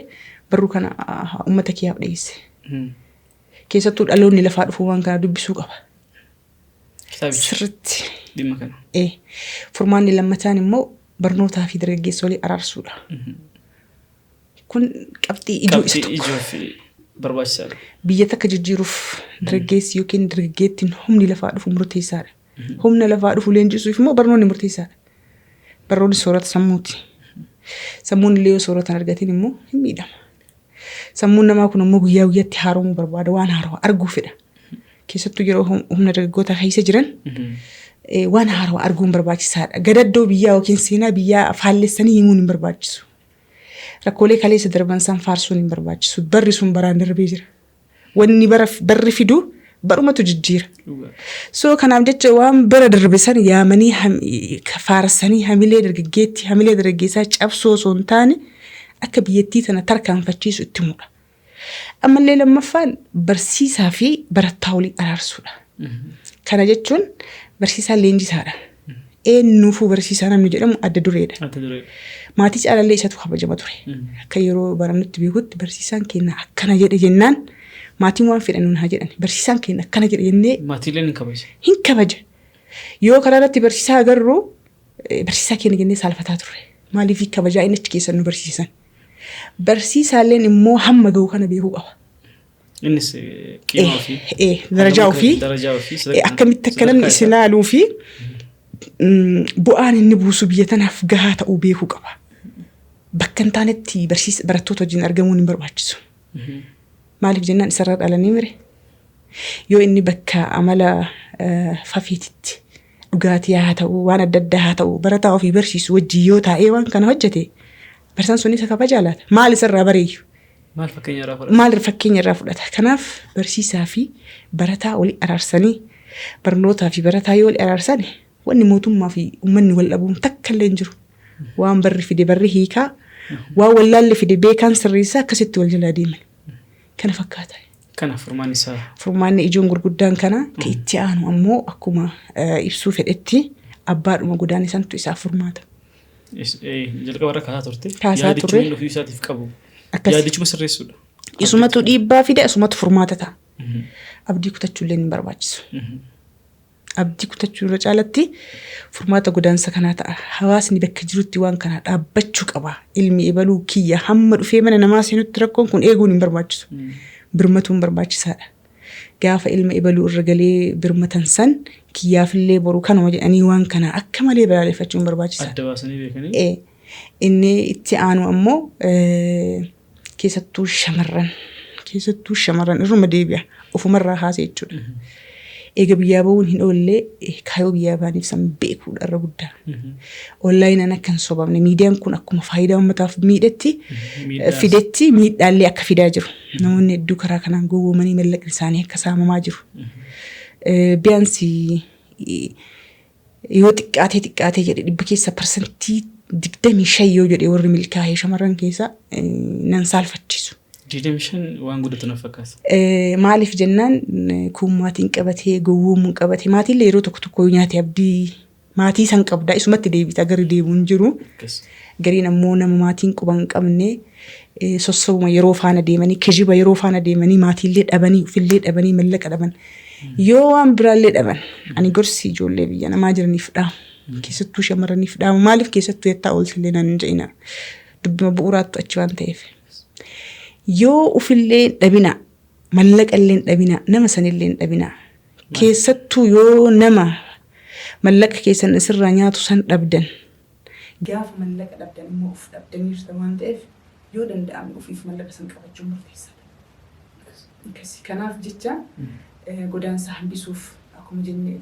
barruu kana uummata kiyyaaf dhiyeesse. Keessattuu dhaloonni lafaa dhufu waan kana dubbisuu qaba. Kitaabicha Sirriitti. dhimma kana. Furmaanni lammataan immoo barnootaa fi dargaggeessolee araarsuudha. Kun qabxii ijoo isa Qabxii tokko. ijoo fi barbaachisaadha. Biyya takka jijjiiruuf dargaggeessi yookiin dargaggeettiin humni lafaa dhufu murteessaadha. Humna lafaa dhufu leenjisuuf immoo barnoonni murteessaadha. Barnoonni soorata sammuuti. Sammuun illee yoo soorata hin argatin immoo hin miidhama. Sammuun namaa kun immoo guyyaa guyyaatti haaromuu barbaada waan haarawaa arguu fedha. Keessattuu yeroo humna dargaggootaa keessa jiran waan haarawaa arguun barbaachisaadha. Gadaddoo biyyaa yookiin seenaa biyyaa faallessanii himuun hin barbaachisu. Rakkoolee kaleessa darban san faarsuun hin barbaachisu. Barri sun baraan darbee jira. Wanni barri fidu barumatu jijjiira. So kanaaf jecha waan bara darbe san yaamanii faarsanii hamilee dargaggeetti hamilee dargaggeessaa cabsoo osoo hin taane akka biyyattii tana tarkaanfachiisu itti himudha. Ammallee lammaffaan barsiisaa fi barattaa walii araarsuudha. Kana jechuun barsiisaan leenjisaadha. Eenyuufuu barsiisaa namni jedhamu adda dureedha. Adda dureedha. Maatii caalallee isatu kabajama ture. Akka yeroo barannutti beekutti barsiisaan keenya akkana jedhe jennaan maatiin waan fedhan nuun haa jedhan. Barsiisaan keenya akkana jedhe jennee Maatiileen hin kabaja. hin kabaja. Yoo karaa irratti barsiisaa agarru barsiisaa keenya jennee saalfataa turre. Maaliif kabajaa inni achi keessa nu barsiisan. Barsiisaalleen immoo hamma gahu kana beekuu qaba. Innis qiima ofii. Darajaa ofii. Darajaa ofii. Akkamitti akka namni isin ilaaluu fi bu'aan inni buusu biyya tanaaf gahaa ta'uu beekuu qaba. Bakka hin taanetti barattoota wajjin argamuun hin barbaachisu. Maaliif jennaan isarraa dhalanii mire? Yoo inni bakka amala fafeetitti dhugaatii haa ta'u waan adda addaa haa ta'u barataa ofii barsiisu wajjin yoo taa'ee waan kana hojjete barsiisaan sun isa kabajaa laata? Maal isarraa bareeyyu? Maal fakkeenya irraa fudhata? Maal fakkeenya irraa fudhata? Kanaaf barsiisaa fi barataa walii araarsanii barnootaa fi barataa yoo walii araarsan wanni mootummaa fi uummanni wal dhabuun takka illee hin jiru. Waan barri fide barri hiikaa, waan wallaalli fide beekaan sirreessaa akkasitti wal jalaa deeman. Kana fakkaata. Kana furmaanni isaa. Furmaanni ijoon gurguddaan kana ka itti aanu ammoo akkuma ibsuu fedhetti abbaadhuma godaan santu isaaf furmaata. Jalqaba irra kaasaa turte. Kaasaa Yaadichuma turre. inni ofii isaatiif qabu. Akkas. Yaadichuma sirreessuudha. Isumatu dhiibbaa fide isumatu furmaata ta'a. Abdii kutachuullee hin barbaachisu. Abdii kutachuu irra caalatti furmaata godaansa kanaa ta'a. Hawaasni bakka jirutti waan kana dhaabbachuu qaba. Ilmi ebaluu kiyya hamma dhufee mana namaa seenutti rakkoon kun eeguun hin barbaachisu. Birmatuun barbaachisaadha. Gaafa ilma ebaluu irra galee birmatan san kiyyaafillee boru kanuma jedhanii waan kana akka malee balaaleffachuun barbaachisaadha. Adda baasanii beekanii. Inni itti aanu ammoo keessattuu shamarran keessattuu shamarran irruma deebi'a ofumarraa haasa'e jechuudha. Eega biyyaa bahuun hin oollee kaayyoo biyyaa bahaniif san beekuudha irra guddaa. Onlaayinaan akka hin sobamne miidiyaan kun akkuma faayidaa uummataaf miidhetti fidetti miidhaallee akka fidaa jiru. Namoonni hedduu karaa kanaan gowwoomanii mallaqni isaanii akka saamamaa jiru. Biyaansi yoo xiqqaatee xiqqaatee jedhe dhibba keessa 25% yoo jedhe warri milkaa'ee shamarran keessa nan saalfachiisu. 25 waan guddatu na fakkaata. Maaliif jennaan kun maatiin qabatee gowwoomuun qabatee maatiillee yeroo tokko tokko nyaate abdii maatii san qabdaa isumatti deebita gari deemuun hin jiru. Gariin ammoo nama maatiin quba hin qabne sossobuma yeroo faana deemanii kijiba yeroo faana deemanii maatiillee dhabanii ofillee dhabanii mallaqa dhaban. Yoo waan biraallee dhaban ani gorsi ijoollee biyya namaa jiraniif dhaamu. Keessattuu shamarraniif dhaamu maaliif keessattuu jettaa ooltillee naan hin jedhina. Dubbima bu'uuraattu achi waan ta'eef. Yoo ufillee dhabina mallaqa illee hin dhabina nama sanillee hin dhabina. Keessattuu yoo nama mallaqa keessan isirraa nyaatu san dhabdan. Gaafa mallaqa dhabdan immoo of dhabdaniirta waan ta'eef yoo danda'ame ofiif mallaqa san qabachuun murteessaadha. Akkasi. Kanaaf jecha godaansa hambisuuf akkuma jenne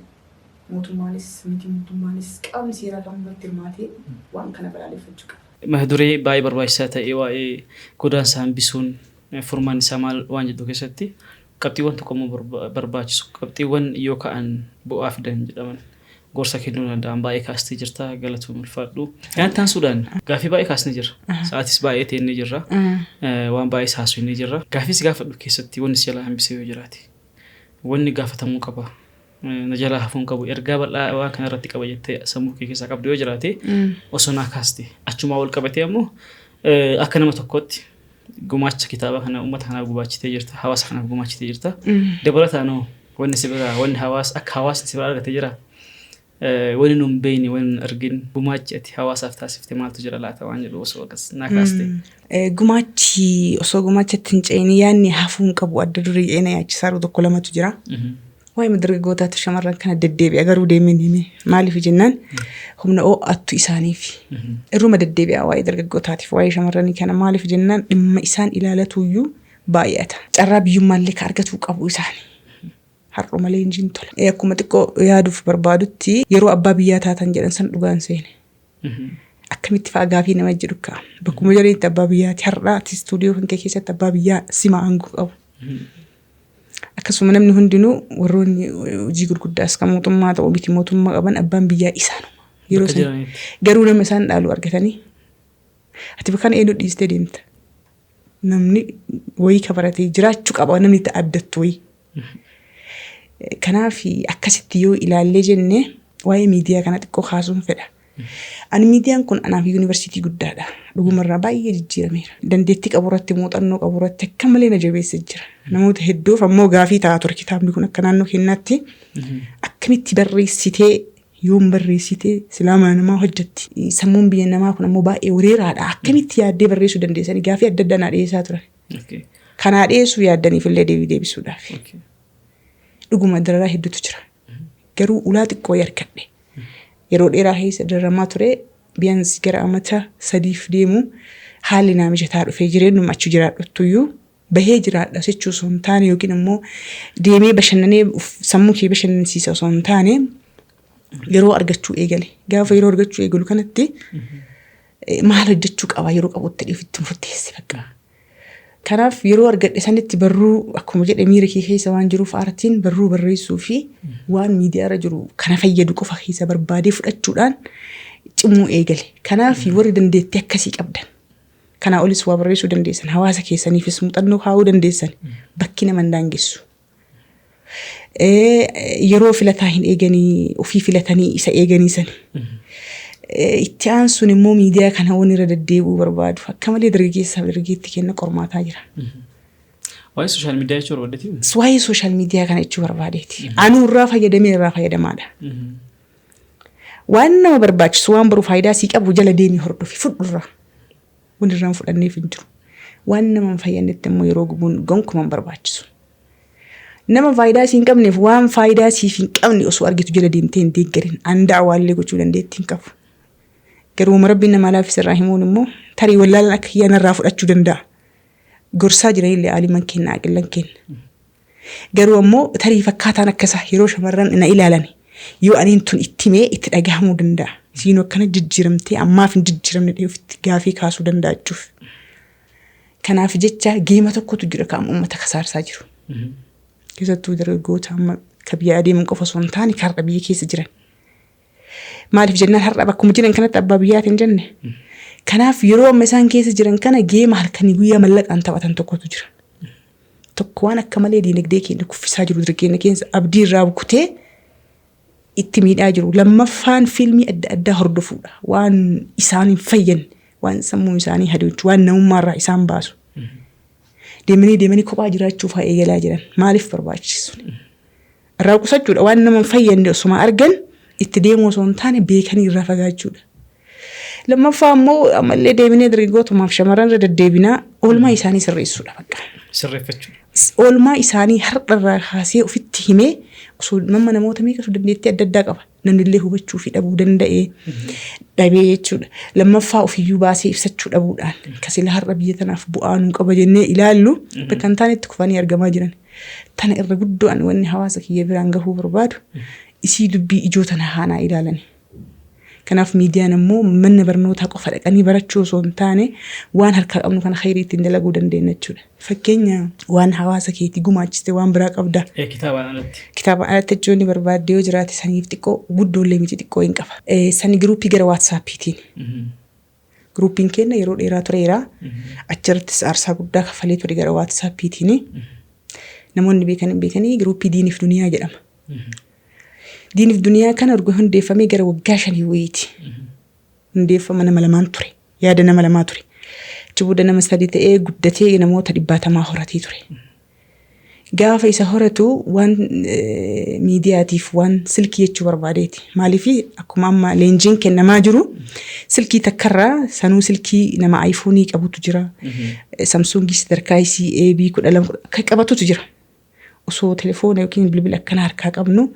mootummaanis miti mootummaanis qaamni seeraa kamuu irratti hirmaatee waan kana balaaleffachuu qaba. Mata duree baay'ee barbaachisaa ta'e waa'ee godaansa hambisuun furmaanni isaa maal waan jedhu keessatti qabxiiwwan tokko immoo barbaachisu qabxiiwwan yoo ka'an bu'aa fidan jedhaman gorsa kennuu danda'an baay'ee kaastee jirta galatoom ulfaadhu. Kanatti aansuudhaan gaaffii baay'ee kaasnee jirra. Sa'aatis baay'ee teennee jirra. Waan baay'ees haasofnee jirra. Gaaffii si gaafadhu keessatti wanni si jalaa hambisee yoo jiraate wanni gaafatamuu qaba na jalaa hafuu hin qabu ergaa bal'aa waan kana irratti qaba jettee sammuu kee keessaa qabdu yoo jiraate osoo naa kaaste achumaa wal qabatee ammoo akka nama tokkootti gumaacha kitaaba kana uummata kanaaf gumaachitee jirta hawaasa kanaaf gumaachitee jirta dabalataan hoo wanni si biraa wanni hawaasa akka hawaasni si biraa argate jira wanni nu hin beekne wanni nu hin argin gumaachi ati hawaasaaf taasifte maaltu jira laata waan jedhu osoo akkas naa kaaste. Gumaachi osoo gumaachatti hin ce'in yaadni hafuu hin qabu adda duree jedhee na yaachisaa jiru tokko lamatu jira. Waa'ee dargaggootaatu shamarran kana deddeebi'a garuu deemeen hime maaliif jennaan humna ho'attu isaaniif. Irruma deddeebi'a waa'ee dargaggootaatiif waa'ee shamarranii kana maaliif jennaan dhimma isaan ilaalatuyyuu baay'ata. Carraa biyyummaallee ka argatuu qabu isaani. Har'uma leenjiin tola. Akkuma xiqqoo yaaduuf barbaadutti yeroo abbaa biyyaa taatan jedhan san dhugaan seene. Akkamitti fa'a gaafii nama jedhu ka'a. Bakkuma jiranitti abbaa biyyaati. Har'aa ati istuudiyoo kan kee keessatti abbaa biyyaa sima aangoo qabu. Akkasuma namni hundinuu warroonni hojii gurguddaas kan mootummaa ta'u miti mootummaa qaban abbaan biyyaa isaanuma. Yeroo Bakka san jiranitti. garuu nama isaan dhaalu argatanii ati bakka kana eenyu dhiistee deemta. Namni wayii ka baratee jiraachuu qaba namni itti abdattu wayii. Kanaaf akkasitti yoo ilaallee jenne waa'ee miidiyaa kana xiqqoo kaasuun fedha. Ani miidiyaan kun anaaf yuunivarsiitii guddaadha. Dhugumarraa baay'ee jijjiirameera. Dandeettii qabu irratti muuxannoo qabu irratti akka malee na jabeessee jira. Namoota hedduuf ammoo gaafii ta'aa ture kitaabni kun akka naannoo keenyaatti akkamitti barreessitee yoom barreessitee silaa mana namaa hojjetti. Sammuun biyya namaa kun ammoo baay'ee wareeraadha. Akkamitti yaaddee barreessuu dandeessanii gaafii adda addaa naa dhiyeessaa turan. Kanaa dhiyeessuu yaaddaniif illee deebii deebisuudhaaf. Dhuguma dararaa hedduutu jira. Garuu ulaa xiqqoo argadhe. Yeroo dheeraa keessa dararamaa ture biyaansi gara amata sadiif deemu haalli naa mijataa dhufee jireenyuma achi jiraadhuttuyyuu bahee jiraadha jechuu osoo hin taane yookiin immoo deemee bashannanee sammuu kee bashannansiisa osoo hin taane yeroo argachuu eegale. Gaafa yeroo argachuu eegalu kanatti maal hojjechuu qaba yeroo qabutti ofitti murteesse bakka. Kanaaf yeroo argadhe sanitti barruu akkuma jedhe miira kee keessa waan jiruuf aartiin barruu barreessuu fi waan miidiyaarra jiru kana fayyadu qofa keessa barbaadee fudhachuudhaan cimuu eegale. Kanaaf warri dandeettii akkasii qabdan kanaa olis waa barreessuu dandeessan hawaasa keessaniifis muuxannoo kaa'uu dandeessan bakki nama hin daangessu. Yeroo filataa hin eeganii ofii filatanii isa eeganii sani. Itti aansuun immoo miidiyaa kana waan irra deddeebi'uu barbaadu akka malee dargaggeessaaf dargaggeetti kenna qormaataa jira. Waa'ee social media jechuu barbaaddeeti? Waa'ee social media kana jechuu barbaadeeti. Anuu irraa fayyadamee irraa fayyadamaadha. Waan nama barbaachisu, waan baru faayidaa sii qabu jala deemii hordofi, fudhurraa. Waan irraa hin fudhanneef hin jiru. Waan nama hin fayyadnetti immoo yeroo gubuun gonkumaa hin barbaachisu. Nama faayidaa sii hin qabneef, waan faayidaa siif hin qabne osoo argitu jala deemtee hin deeggarin. An da'awaallee gochuu dandeettii hin qabu. Garuu Rabbiin namaa laaffise irraa himuun immoo tarii wallaalaan akka kiyyaa narraa fudhachuu danda'a. Gorsaa jiranillee aaliman kenna, aqillan kenna. Garuu ammoo tarii fakkaataan akkasaa yeroo shamarran na ilaalan yoo aniin tun itti himee itti dhagahamuu danda'a. Isiinuu akkana jijjiiramtee ammaaf hin jijjiiramne dhee ofitti gaafii kaasuu danda'a jechuuf. Kanaaf jecha geema tokkotu jira kan uummata kasaarsaa jiru. Keessattuu dargaggoota amma ka biyya adeeman qofa osoo hin taane karra biyya keessa jiran. Maaliif jennaan har'a bakkuma jiran kanatti abbaa biyyaati hin jenne. Kanaaf yeroo amma isaan keessa jiran kana geema halkanii guyyaa mallaqaan taphatan tokkotu jira. Tokko waan akka malee diinagdee keenya kuffisaa jiru, dargaggeenya keessa abdii irraa kutee itti miidhaa jiru. Lammaffaan fiilmii adda addaa hordofuudha. Waan isaan hin fayyadne, waan sammuu isaanii hadoochu, waan namummaa irraa isaan baasu. Deemanii deemanii kophaa jiraachuuf haa eegalaa jiran. Maaliif barbaachisu? Irraa qusachuudha. Waan nama hin fayyadne osuma argan itti deemuu osoo hin taane beekanii irraa fagaachuudha. Lammaffaa immoo ammallee deebinee dargaggootumaaf shamarran irra deddeebinaa oolmaa isaanii sirreessuudha bakka. Sirreeffachuu. Oolmaa isaanii har'a irraa kaasee ofitti himee osoo nama namoota meeqatu dandeettii adda addaa qaba. Namni illee hubachuu fi dhabuu danda'ee dhabee jechuudha. Lammaffaa ofiyyuu baasee ibsachuu dhabuudhaan kasila har'a biyya tanaaf bu'aa nuu qaba jennee ilaallu bakka hin taanetti kufanii argamaa jiran. Tana irra guddoo ani wanni hawaasa kiyya biraan gahuu barbaadu isii dubbii ijoo tana haanaa ilaalani. Kanaaf miidiyaan ammoo mana barnootaa qofa dhaqanii barachuu osoo hin taane waan harkaa qabnu kana khayrii ittiin dalaguu dandeenya jechuudha. Fakkeenya waan hawaasa keetii gumaachiste waan biraa qabda. Kitaabaan alatti. Kitaabaan alatti jechuun ni barbaadde yoo jiraate saniif xiqqoo guddoollee miti, xiqqoo hin qaba. Sani giruuppii gara WhatsAppiitiin. Giruuppiin keenya yeroo dheeraa tureera. Achirrattis aarsaa guddaa kafalee ture gara WhatsAppiitiin. Namoonni beekan hin beekanii, giruuppii Diiniif Duniyaa jedhama. Diiniif Duniyaa kana erga hundeeffamee gara waggaa 5 wayiiti. Hundeeffama nama lamaan ture. Yaada nama lamaa ture. Achi booda nama sadi ta'ee guddatee namoota dhibbaatamaa horatee ture. Gaafa isa horatu waan miidiyaatiif waan silkii jechuu barbaadeeti. Maaliif akkuma amma leenjiin kennamaa jiru silkii takkarraa sanuu silkii nama iPhone qabutu jira. Samsungii sadarkaa isii AB 12 akka qabatutu jira. Osoo telefoona yookiin bilbila akkana harkaa qabnu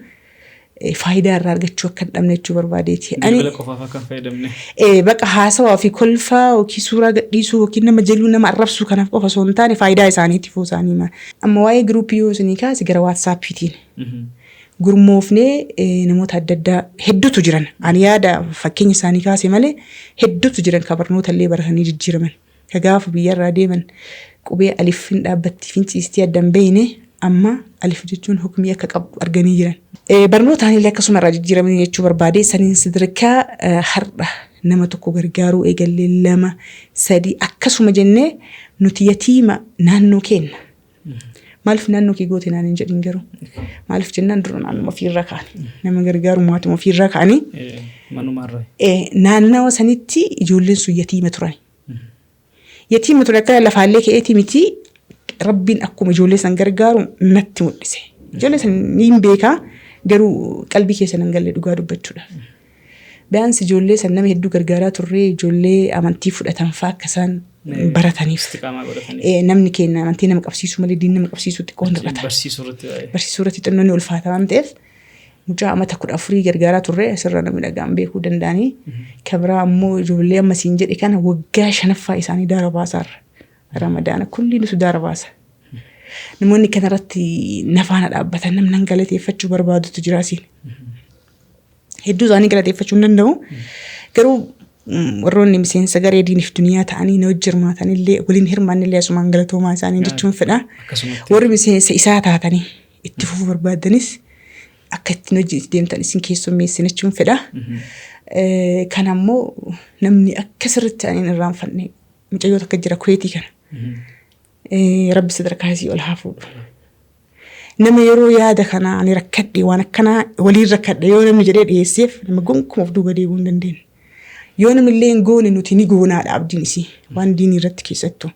faayidaa irraa argachuu akka hin dhabne jechuu barbaadeeti. Ani Bilbila qofaaf akka hin fayyadamne. Baqa haasawaa fi kolfaa yookiin suuraa gadhiisuu yookiin nama jaluu, nama arrabsuu kanaaf qofa osoo hin taane faayidaa isaaniitiif isaanii maal. Amma waa'ee giruuppii yoo isinii kaase gara WhatsAppiitiin gurmoofnee namoota adda addaa hedduutu jiran. Ani yaada fakkeenya isaanii kaase malee hedduutu jiran kan barnoota illee baratanii jijjiiraman. Ka gaafa biyyarraa deeman qubee alif hin dhaabbattii fi ciistii adda hin beekne amma alif jechuun hukmii akka qabdu arganii jiran. Barnootaan illee akkasuma irraa jijjiiramanii jechuu barbaade. Saniin sadarkaa har'a nama tokko gargaaruu eegallee, lama, sadi akkasuma jennee nuti yatiima naannoo keenna. Maaliif naannoo kee goote naan hin jedhin, garuu maaliif jennaan dura naannoo ofiirra ka'anii nama gargaaru maatuma ofiirra ka'anii Manumarraa. Naannawa sanitti ijoolleen sun yatiima turan. Yatiima ture akka lafaallee ka'eeti miti, Rabbiin akkuma ijoollee san gargaaru natti mul'ise. Ijoollee san ni hin beekaa, garuu qalbii keessa nan galle dhugaa dubbachuudhaaf. Biyyaansi ijoollee san nama hedduu gargaaraa turre, ijoollee amantii fudhatan fa'aa akka isaan barataniif. Istiqaamaa godhatanii. Namni keenya amantii nama qabsiisuu malee diin nama qabsiisuu xiqqoo hin hir'ata. Barsiisuu irratti baay'ee. Barsiisuu irratti xinnoo ni ulfaata waan ta'eef mucaa amata 14 gargaaraa turre, asirra namni dhagaan beekuu danda'anii. Kan biraa ammoo ijoollee amma siin jedhe kana waggaa shanaffaa isaanii daara baasaarra. Ramadaana kulli nutu daara baasa. Namoonni kanarratti nafaana dhaabbatan namni nan galateeffachuu barbaadutu jira asiin. Hedduu isaanii galateeffachuu hin danda'u. Garuu warroonni miseensa garee Diiniif Duniyaa ta'anii na wajji hirmaatan illee, waliin hirmaanne illee, asumaan galatoomaa isaanii jechuun fedha. Akkasumatti. Warri miseensa isaa taatanii itti fufuu barbaadanis akka ittiin hojii itti deemtan isin keessummeessin jechuun fedha. Kana ammoo namni akka sirriitti ani hin irraanfanne mucayyoo takka jira Kuweetii kana. Rabbi sadarkaa isii ol haa fuudhu. Nama yeroo yaada kana ani rakkadhe, waan akkanaa waliin rakkadhe yoo namni jedhee dhiyeesseef nama gonkumaa of duuba deebi'uu hin dandeenye. Yoo namni illee hin goone nuti ni goonaadha abdiin isii waan diinii irratti keessattuu.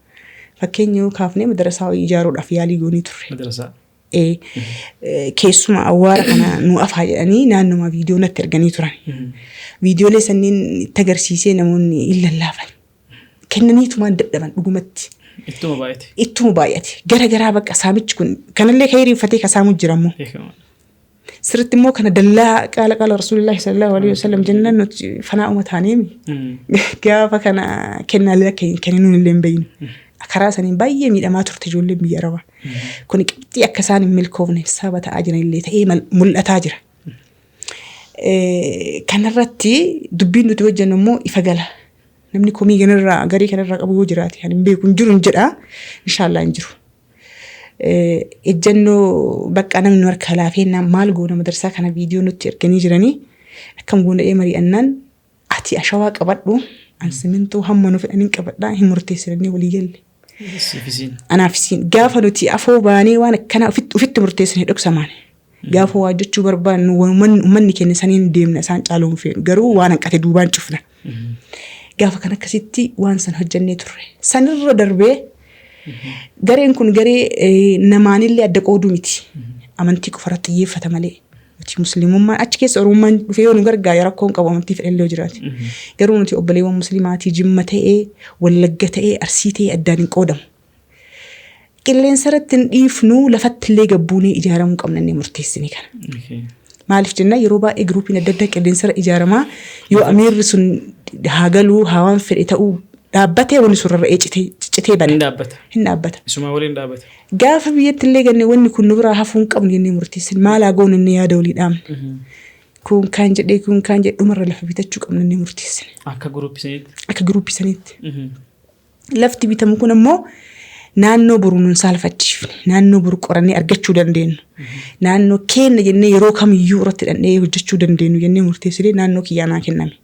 Fakkeenya yoo kaafnee madarasaa wayii ijaaruudhaaf yaalii goonee turre. Madarasaa. Ee, keessuma awwaara kana nu afaa jedhanii naannoma viidiyoo natti erganii turan. Viidiyoolee sanniin itti agarsiisee namoonni hin lallaafan. Kennaniitumaan dadhaban dhugumatti. Ittuma baay'ate. Ittuma baay'ate. Gara garaa bakka saamichi kun kanallee kayrii uffatee ka saamu jira immoo. Beekamaadha. Sirriitti immoo kana dallaa qaala qaala Rasuulillaahi sallallahu alaihi wasallam jennaan nuti fanaa'uma taaneemi. Gaafa kana kennaalee akka hin kenninuun illee hin beeknu. Karaa saniin baay'ee miidhamaa turte ijoolleen biyya Arabaa. Kuni qabxii akka isaan hin milkoofne sababa ta'aa jiran illee ta'ee mul'ataa jira. Kanarratti dubbiin nuti hojjennu immoo ifa gala. Namni komii kanarraa garii kanarraa qabu yoo jiraate kan hin beeku hin jiru hin jedha. Inshaallah hin jiru. Ejjennoo bakka namni nu harkaa laafeennaan maal goona madarsaa kana viidiyoo nutti erganii jiranii akkam goona jedhee mari'annaan ati ashawaa qabadhu an simintoo hamma nu fedhaniin qabadhaa hin murteessinannee walii galle. Siif isiin. Anaaf isiin gaafa nuti afoo baanee waan akkanaa ofitti murteessine dhoksamaan. Gaafa waa hojjechuu barbaannu uummanni keenya saniin deemna isaan caaluu hin feenu garuu waan hanqate duubaan cufna. Gaafa kan akkasitti waan san hojjennee turre. Sanirra darbee gareen kun garee namaanillee adda qooduu miti. Amantii qofarratti xiyyeeffata malee. Nuti musliimummaan achi keessa oromummaan dhufee yoo nu gargaare rakkoo hin qabu amantii fedhallee yoo jiraate. Garuu nuti obboleewwan musliimaatii Jimma ta'ee, Wallagga ta'ee, Arsii ta'ee addaan hin qoodamu. Qilleensa irratti hin dhiifnu lafatti illee gabbuunee ijaaramuu qabna inni murteessine kana. Maaliif jenna yeroo baay'ee giruupiin adda addaa qilleensa irra ijaaramaa yoo amiirri sun haa galuu haa waan fedhe ta'uu dhaabbatee wanni sun rarra'ee citee bada. Hin dhaabbata. Hin dhaabbata. Isumaa waliin dhaabbata. Gaafa biyyatti illee ganne wanni kun nu biraa hafuu hin qabnu jennee murteessine maal haa goonu inni yaada walii dhaabne. Kun kaan jedhee kun kaan jedhee dhumarra lafa bitachuu qabna jennee murteessine. Akka guruuppii saniitti. Akka guruuppii saniitti. Lafti bitamu kun ammoo naannoo boru nun saalfachiifne, naannoo boru qorannee argachuu dandeenyu, naannoo keenna jennee yeroo kamiyyuu irratti dhandhee hojjechuu dandeenyu jennee murteessinee naannoo kiyyaa naa kenname.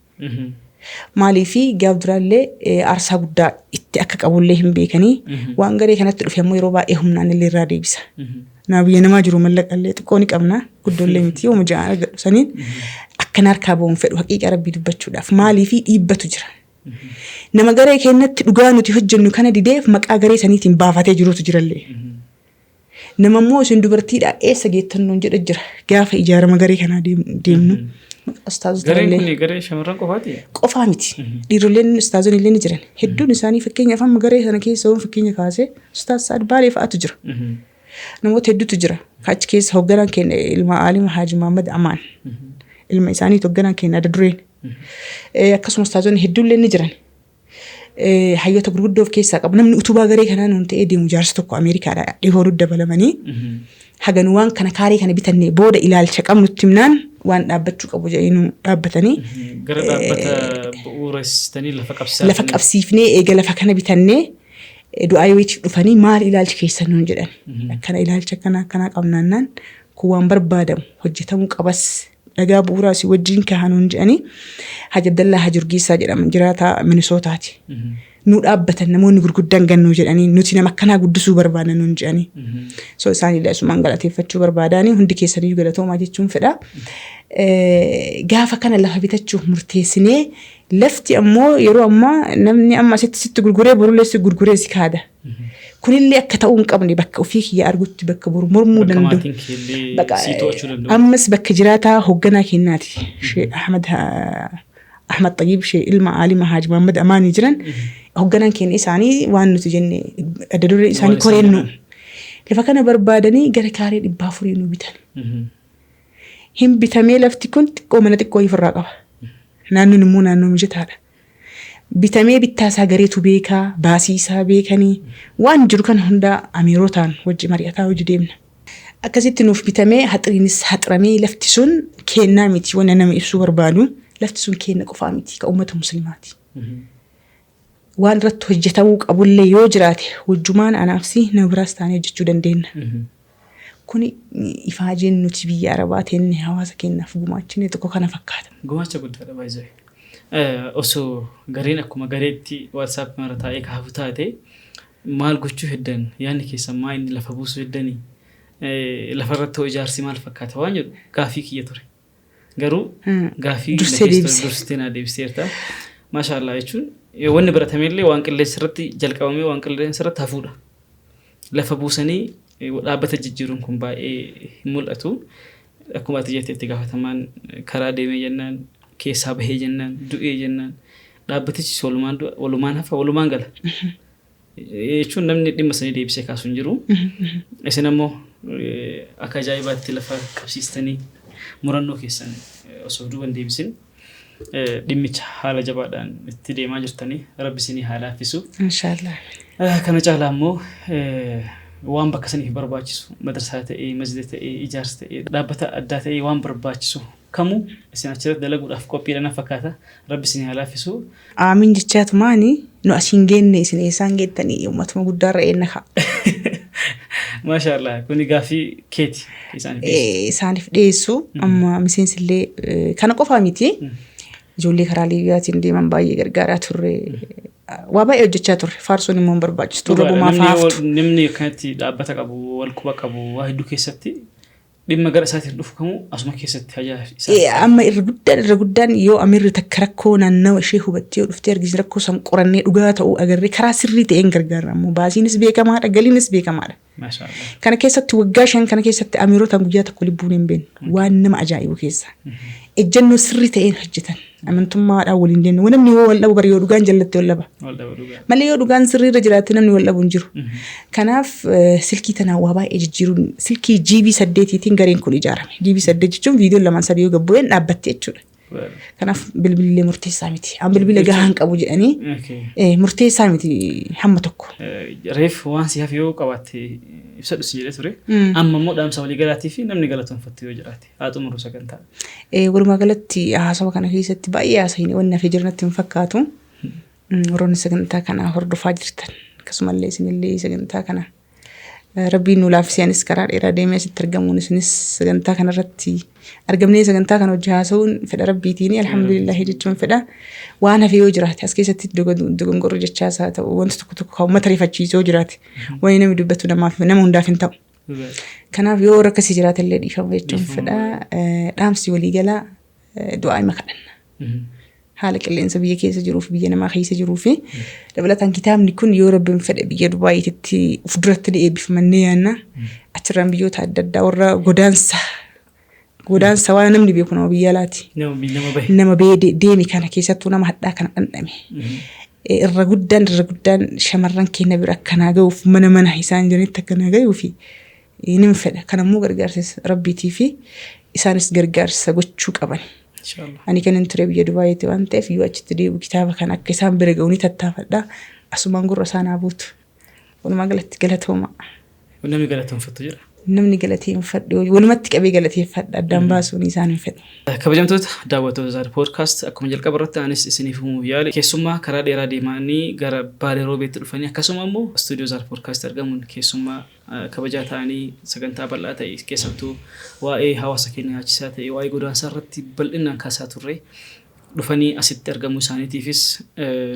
Maaliifi gaaf duraallee aarsaa guddaa itti akka qabullee hin beekanii waan garee kanatti dhufe ammoo yeroo baay'ee humnaan illee irraa deebisa. Naa biyya namaa jiru mallaqa illee xiqqoo ni qabna guddoollee miti yooma ja'aan argadhu saniin akkana harkaa ba'uun fedhu haqiiqa rabbii dubbachuudhaaf maaliifi dhiibbatu jira. Nama garee keenyatti dhugaa nuti hojjennu kana dideef maqaa garee saniitiin baafatee jirutu jirallee. Nama immoo isin dubartiidha eessa geettan nuun jedhe jira. Gaafa ijaarama garee kanaa deemnu. Ustaazota Gareen illee kun garee shamarran qofaati? qofaa miti. Dhiiroleen ustaazonni illee ni jiran. Hedduun isaanii fakkeenyaaf amma garee sana keessa yoon fakkeenya kaase ustaaz Sa'ad Baalee fa'atu jira. Namoota hedduutu jira. Achi keessa hoogganaan keenya ilma Aalima Haaji Muhammad Amaan. Ilma isaaniiti hoogganaan keenya adda dureen. Akkasuma ustaazonni hedduullee ni jiran. Hayyoota gurguddoo of keessaa qabu. Namni utubaa garee kanaa nuun ta'ee deemu jaarsa tokko Ameerikaadhaa dhihoo nutti dabalamanii hagan waan kana kaaree kana bitannee booda ilaalcha qabnutti himnaan waan dhaabbachuu qabu jedhanii nu dhaabbatanii. Gara dhaabbata bu'uuressitanii lafa qabsiisaa. Lafa qabsiifnee eega lafa kana bitannee du'aa wayiitiif dhufanii maal ilaalchi keessan nuun jedhan. Akkana ilaalcha akkana akkanaa qabnaannaan kun waan barbaadamu hojjetamuu qabas dhagaa bu'uuraa si wajjin kaha nuun jedhanii Haji Abdallaa Haji Urgeessaa jedhaman jiraataa Minisootaati. Nu dhaabbatan namoonni gurguddaan gannuu jedhanii nuti nama akkanaa guddisuu barbaadna nuun jedhanii. So isaanillee asumaan galateeffachuu barbaadaanii hundi keessaniyyuu galatoomaa jechuun fedha. Gaafa kana lafa bitachuuf murteessinee lafti ammoo yeroo ammaa namni amma asitti sitti gurguree borullee si gurguree si kaada. Kunillee akka ta'uu hin qabne bakka ofii kiyya argutti bakka boru mormuu Bakka danda'u. maatiin keellee Bakka, sii to'achuu danda'u. Ammas bakka jiraataa hoogganaa keenyaati. Shee Ahmad Ahmad Xayyib Shee ilma Aalima Haaji Muhammad Amaanii jiran hoogganaan keenya isaanii waan nuti jenne adda duree isaanii Waan isaan koreen nu. jedhan. Lafa kana barbaadanii gara kaaree 400 nu bitan. Hin bitamee lafti kun xiqqoo mana xiqqoo ofirraa qaba. Naannoon immoo naannoo mijataadha. Bitamee bittaa isaa gareetu beekaa, baasii isaa beekanii waan jiru kana hundaa amiirotaan wajji mari'ataa hojii deemna. Akkasitti nuuf bitamee haxiriinis haxiramee lafti sun keennaa miti wanna nama ibsuu barbaadu lafti sun keenna qofaa miti ka uummata muslimaati. Waan irratti hojjetamuu qabullee yoo jiraate wajjumaan anaaf si nama biraas taanee hojjechuu dandeenya. Kuni ifaajeen nuti biyya Arabaa teenne hawaasa keenyaaf gumaachine tokko kana fakkaata. Gumaacha guddaadha by the way. Osoo gareen akkuma gareetti WhatsApp irra taa'ee kaafu taate maal gochuu heddan yaadni keessan maa inni lafa buusuu heddanii lafa irratti hoo ijaarsi maal fakkaata waan jedhu gaafii kiyya ture. Garuu gaafii Dursee deebise. dursitee naa deebisteerta. Maashaallah jechuun Wanni baratamellee waan qilleensa irratti jalqabamee waan qilleensa irratti hafuudha. Lafa buusanii dhaabbata jijjiiruun kun baay'ee hin mul'atu. Akkuma ati jette itti gaafatamaan karaa deemee jennaan, keessaa bahee jennaan, du'ee jennaan dhaabbatichis walumaan du'a, walumaan hafa, walumaan gala. Jechuun namni dhimma sanii deebisee kaasu hin jiru. Isin ammoo akka ajaa'ibaatti lafa qabsiistanii murannoo keessan osoo duuba hin deebisin dhimmicha haala jabaadhaan itti deemaa jirtanii Rabbi isinii haa laaffisu. Inshaallah. Kana caalaa immoo waan bakka saniif barbaachisu madrasaa ta'ee, masjida ta'ee, ijaarsa ta'ee, dhaabbata addaa ta'ee waan barbaachisu kamuu isin achirratti dalaguudhaaf qophiidha na fakkaata. Rabbi isinii haa laaffisu. Aamiin jechaatumaani nu asiin geenne isin eessaan geettanii uummatuma guddaarra eenna ka'a. Maasha Allah kuni gaaffii keeti isaaniif dhiyeessu. Isaaniif dhiyeessu amma miseensillee kana qofaa miti. Ijoollee karaa Liibiyaatiin deeman baay'ee gargaaraa turre. Waa baay'ee hojjechaa turre. Faarsuun immoo hin barbaachistu. Dhugaadha. Rabbumaaf Namni haaftu. Namni akkanatti dhaabbata qabu, wal quba qabu, waa hedduu keessatti dhimma gara isaatiin dhufu kamuu asuma keessatti hajaa isaa. Amma irra guddaan yoo amirri takka rakkoo naannawa ishee hubattee yoo dhuftee argisiin rakkoo san qorannee dhugaa ta'uu agarree karaa sirrii ta'een gargaarra ammoo baasiinis beekamaadha, galiinis beekamaadha. Maasha Allah. Kana keessatti waggaa 5 kana keessatti amiirotaan guyyaa tokko lubbuun hin beeknu waan nama ajaa'ibu keessa. Ejjennoo sirrii ta'een hojjetan amantummaadhaan waliin deemnu. Namni yoo wal dhabu bari yoo dhugaan jallatte wal dhaba. Wal dhaba dhugaa. Malee yoo dhugaan sirriirra jiraatte namni wal dhabu hin jiru. Kanaaf silkii tanaan waa baay'ee jijjiiruun silkii GB 8tiin gareen kun ijaarame. GB 8 jechuun viidiyoon lamaan sadii yoo gabbu'een dhaabbatte jechuudha. Kanaaf bilbillee murteessaa miti. An bilbila gahaa hin qabu jedhanii murteessaa miti hamma tokko. Reef waan si hafe yoo qabaatte ibsadhu si jedhee ture. Amma immoo dhaamsa waliigalaatii fi namni galatoonfattu yoo jiraate haa xumuru sagantaa. Walumaa galatti haasawa kana keessatti baay'ee haasa'in wanni hafee jiru natti hin fakkaatu. Warroonni sagantaa kana hordofaa jirtan akkasumallee isinillee sagantaa kana Rabbiin nu laaffisee anis karaa dheeraa deemee asitti argamuun isinis sagantaa kanarratti argamnee sagantaa kana hojii haasa'uun fedha Rabbiitiin alhamdulillahi jechuun fedha. Waan hafe yoo jiraate as keessatti dogongorri jechaas haa ta'u wanti tokko tokko kan uummata rifachiisu yoo jiraate wanni namni dubbatu namaaf nama hundaaf hin ta'u. Kanaaf yoo warra akkasii jiraate illee dhiifama jechuun fedha. Dhaamsi waliigalaa du'aa hima kadhanna. Haala qilleensa biyya keessa jiruu fi biyya namaa keessa jiruu fi dabalataan kitaabni kun yoo Rabbiin fedhe biyya Dubaayiitti of duratti ni eebbifamannee yaanna. Achirraan biyyoota adda addaa warra godaansa waan namni beeku nama biyya alaati. Nama bahe. Nama bee deeme kana keessattuu nama hadhaa kana dhandhame. Irra guddaan shamarran keenya bira akkanaa gahuuf mana mana isaan jiranitti akkanaa gahuu fi nin fedha. Kanammoo gargaarsa Rabbiitii fi isaanis gargaarsa gochuu qaban. Inshallah. Ani kan hin ture biyya Dubaayitti waan ta'eef yoo achitti deebi'u kitaaba kana akka isaan bira ga'u ni tattaafadha. Asumaan gurra isaan haa buutu. Walumaa galatti galatooma. Namni galatoonfattu jira. Namni galateeffadhu walumatti qabee galateeffadha addaan baasuun isaan hin fedhu. Kabajamtoota daawwattoota Zaad Podcast, akkuma jalqaba irratti anis isiniif himuuf yaale keessummaa karaa dheeraa deemanii gara Baalee Roobeetti dhufanii akkasuma immoo istuudiyoo Zaad Podcast argamuun keessummaa kabajaa ta'anii sagantaa bal'aa ta'e keessattuu waa'ee hawaasa keenya yaachisaa ta'e waa'ee godaansaa irratti bal'inaan kaasaa turre dhufanii asitti argamuu isaaniitiifis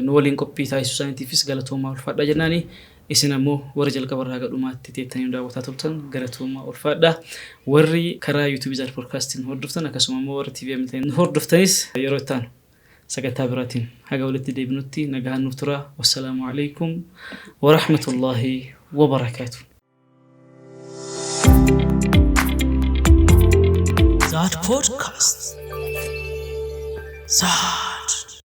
nu waliin qophii taasisuu isaaniitiifis galatoomaa ulfaadhaa jennaani. Isin ammoo warri jalqaba irraa haga dhumaatti teettanii nu daawwataa turtan galatoomaa ulfaadhaa. Warri karaa YouTube Zaad Podcastiin hordoftan akkasuma immoo warri TV Amilteen nu hordoftanis yeroo itti aanu sagantaa biraatiin haga walitti deebinutti nagaan nuuf tura. Wassalaamu alaikum warahmatullaahi wabarakaatu. Zaad Podcast. Zaad.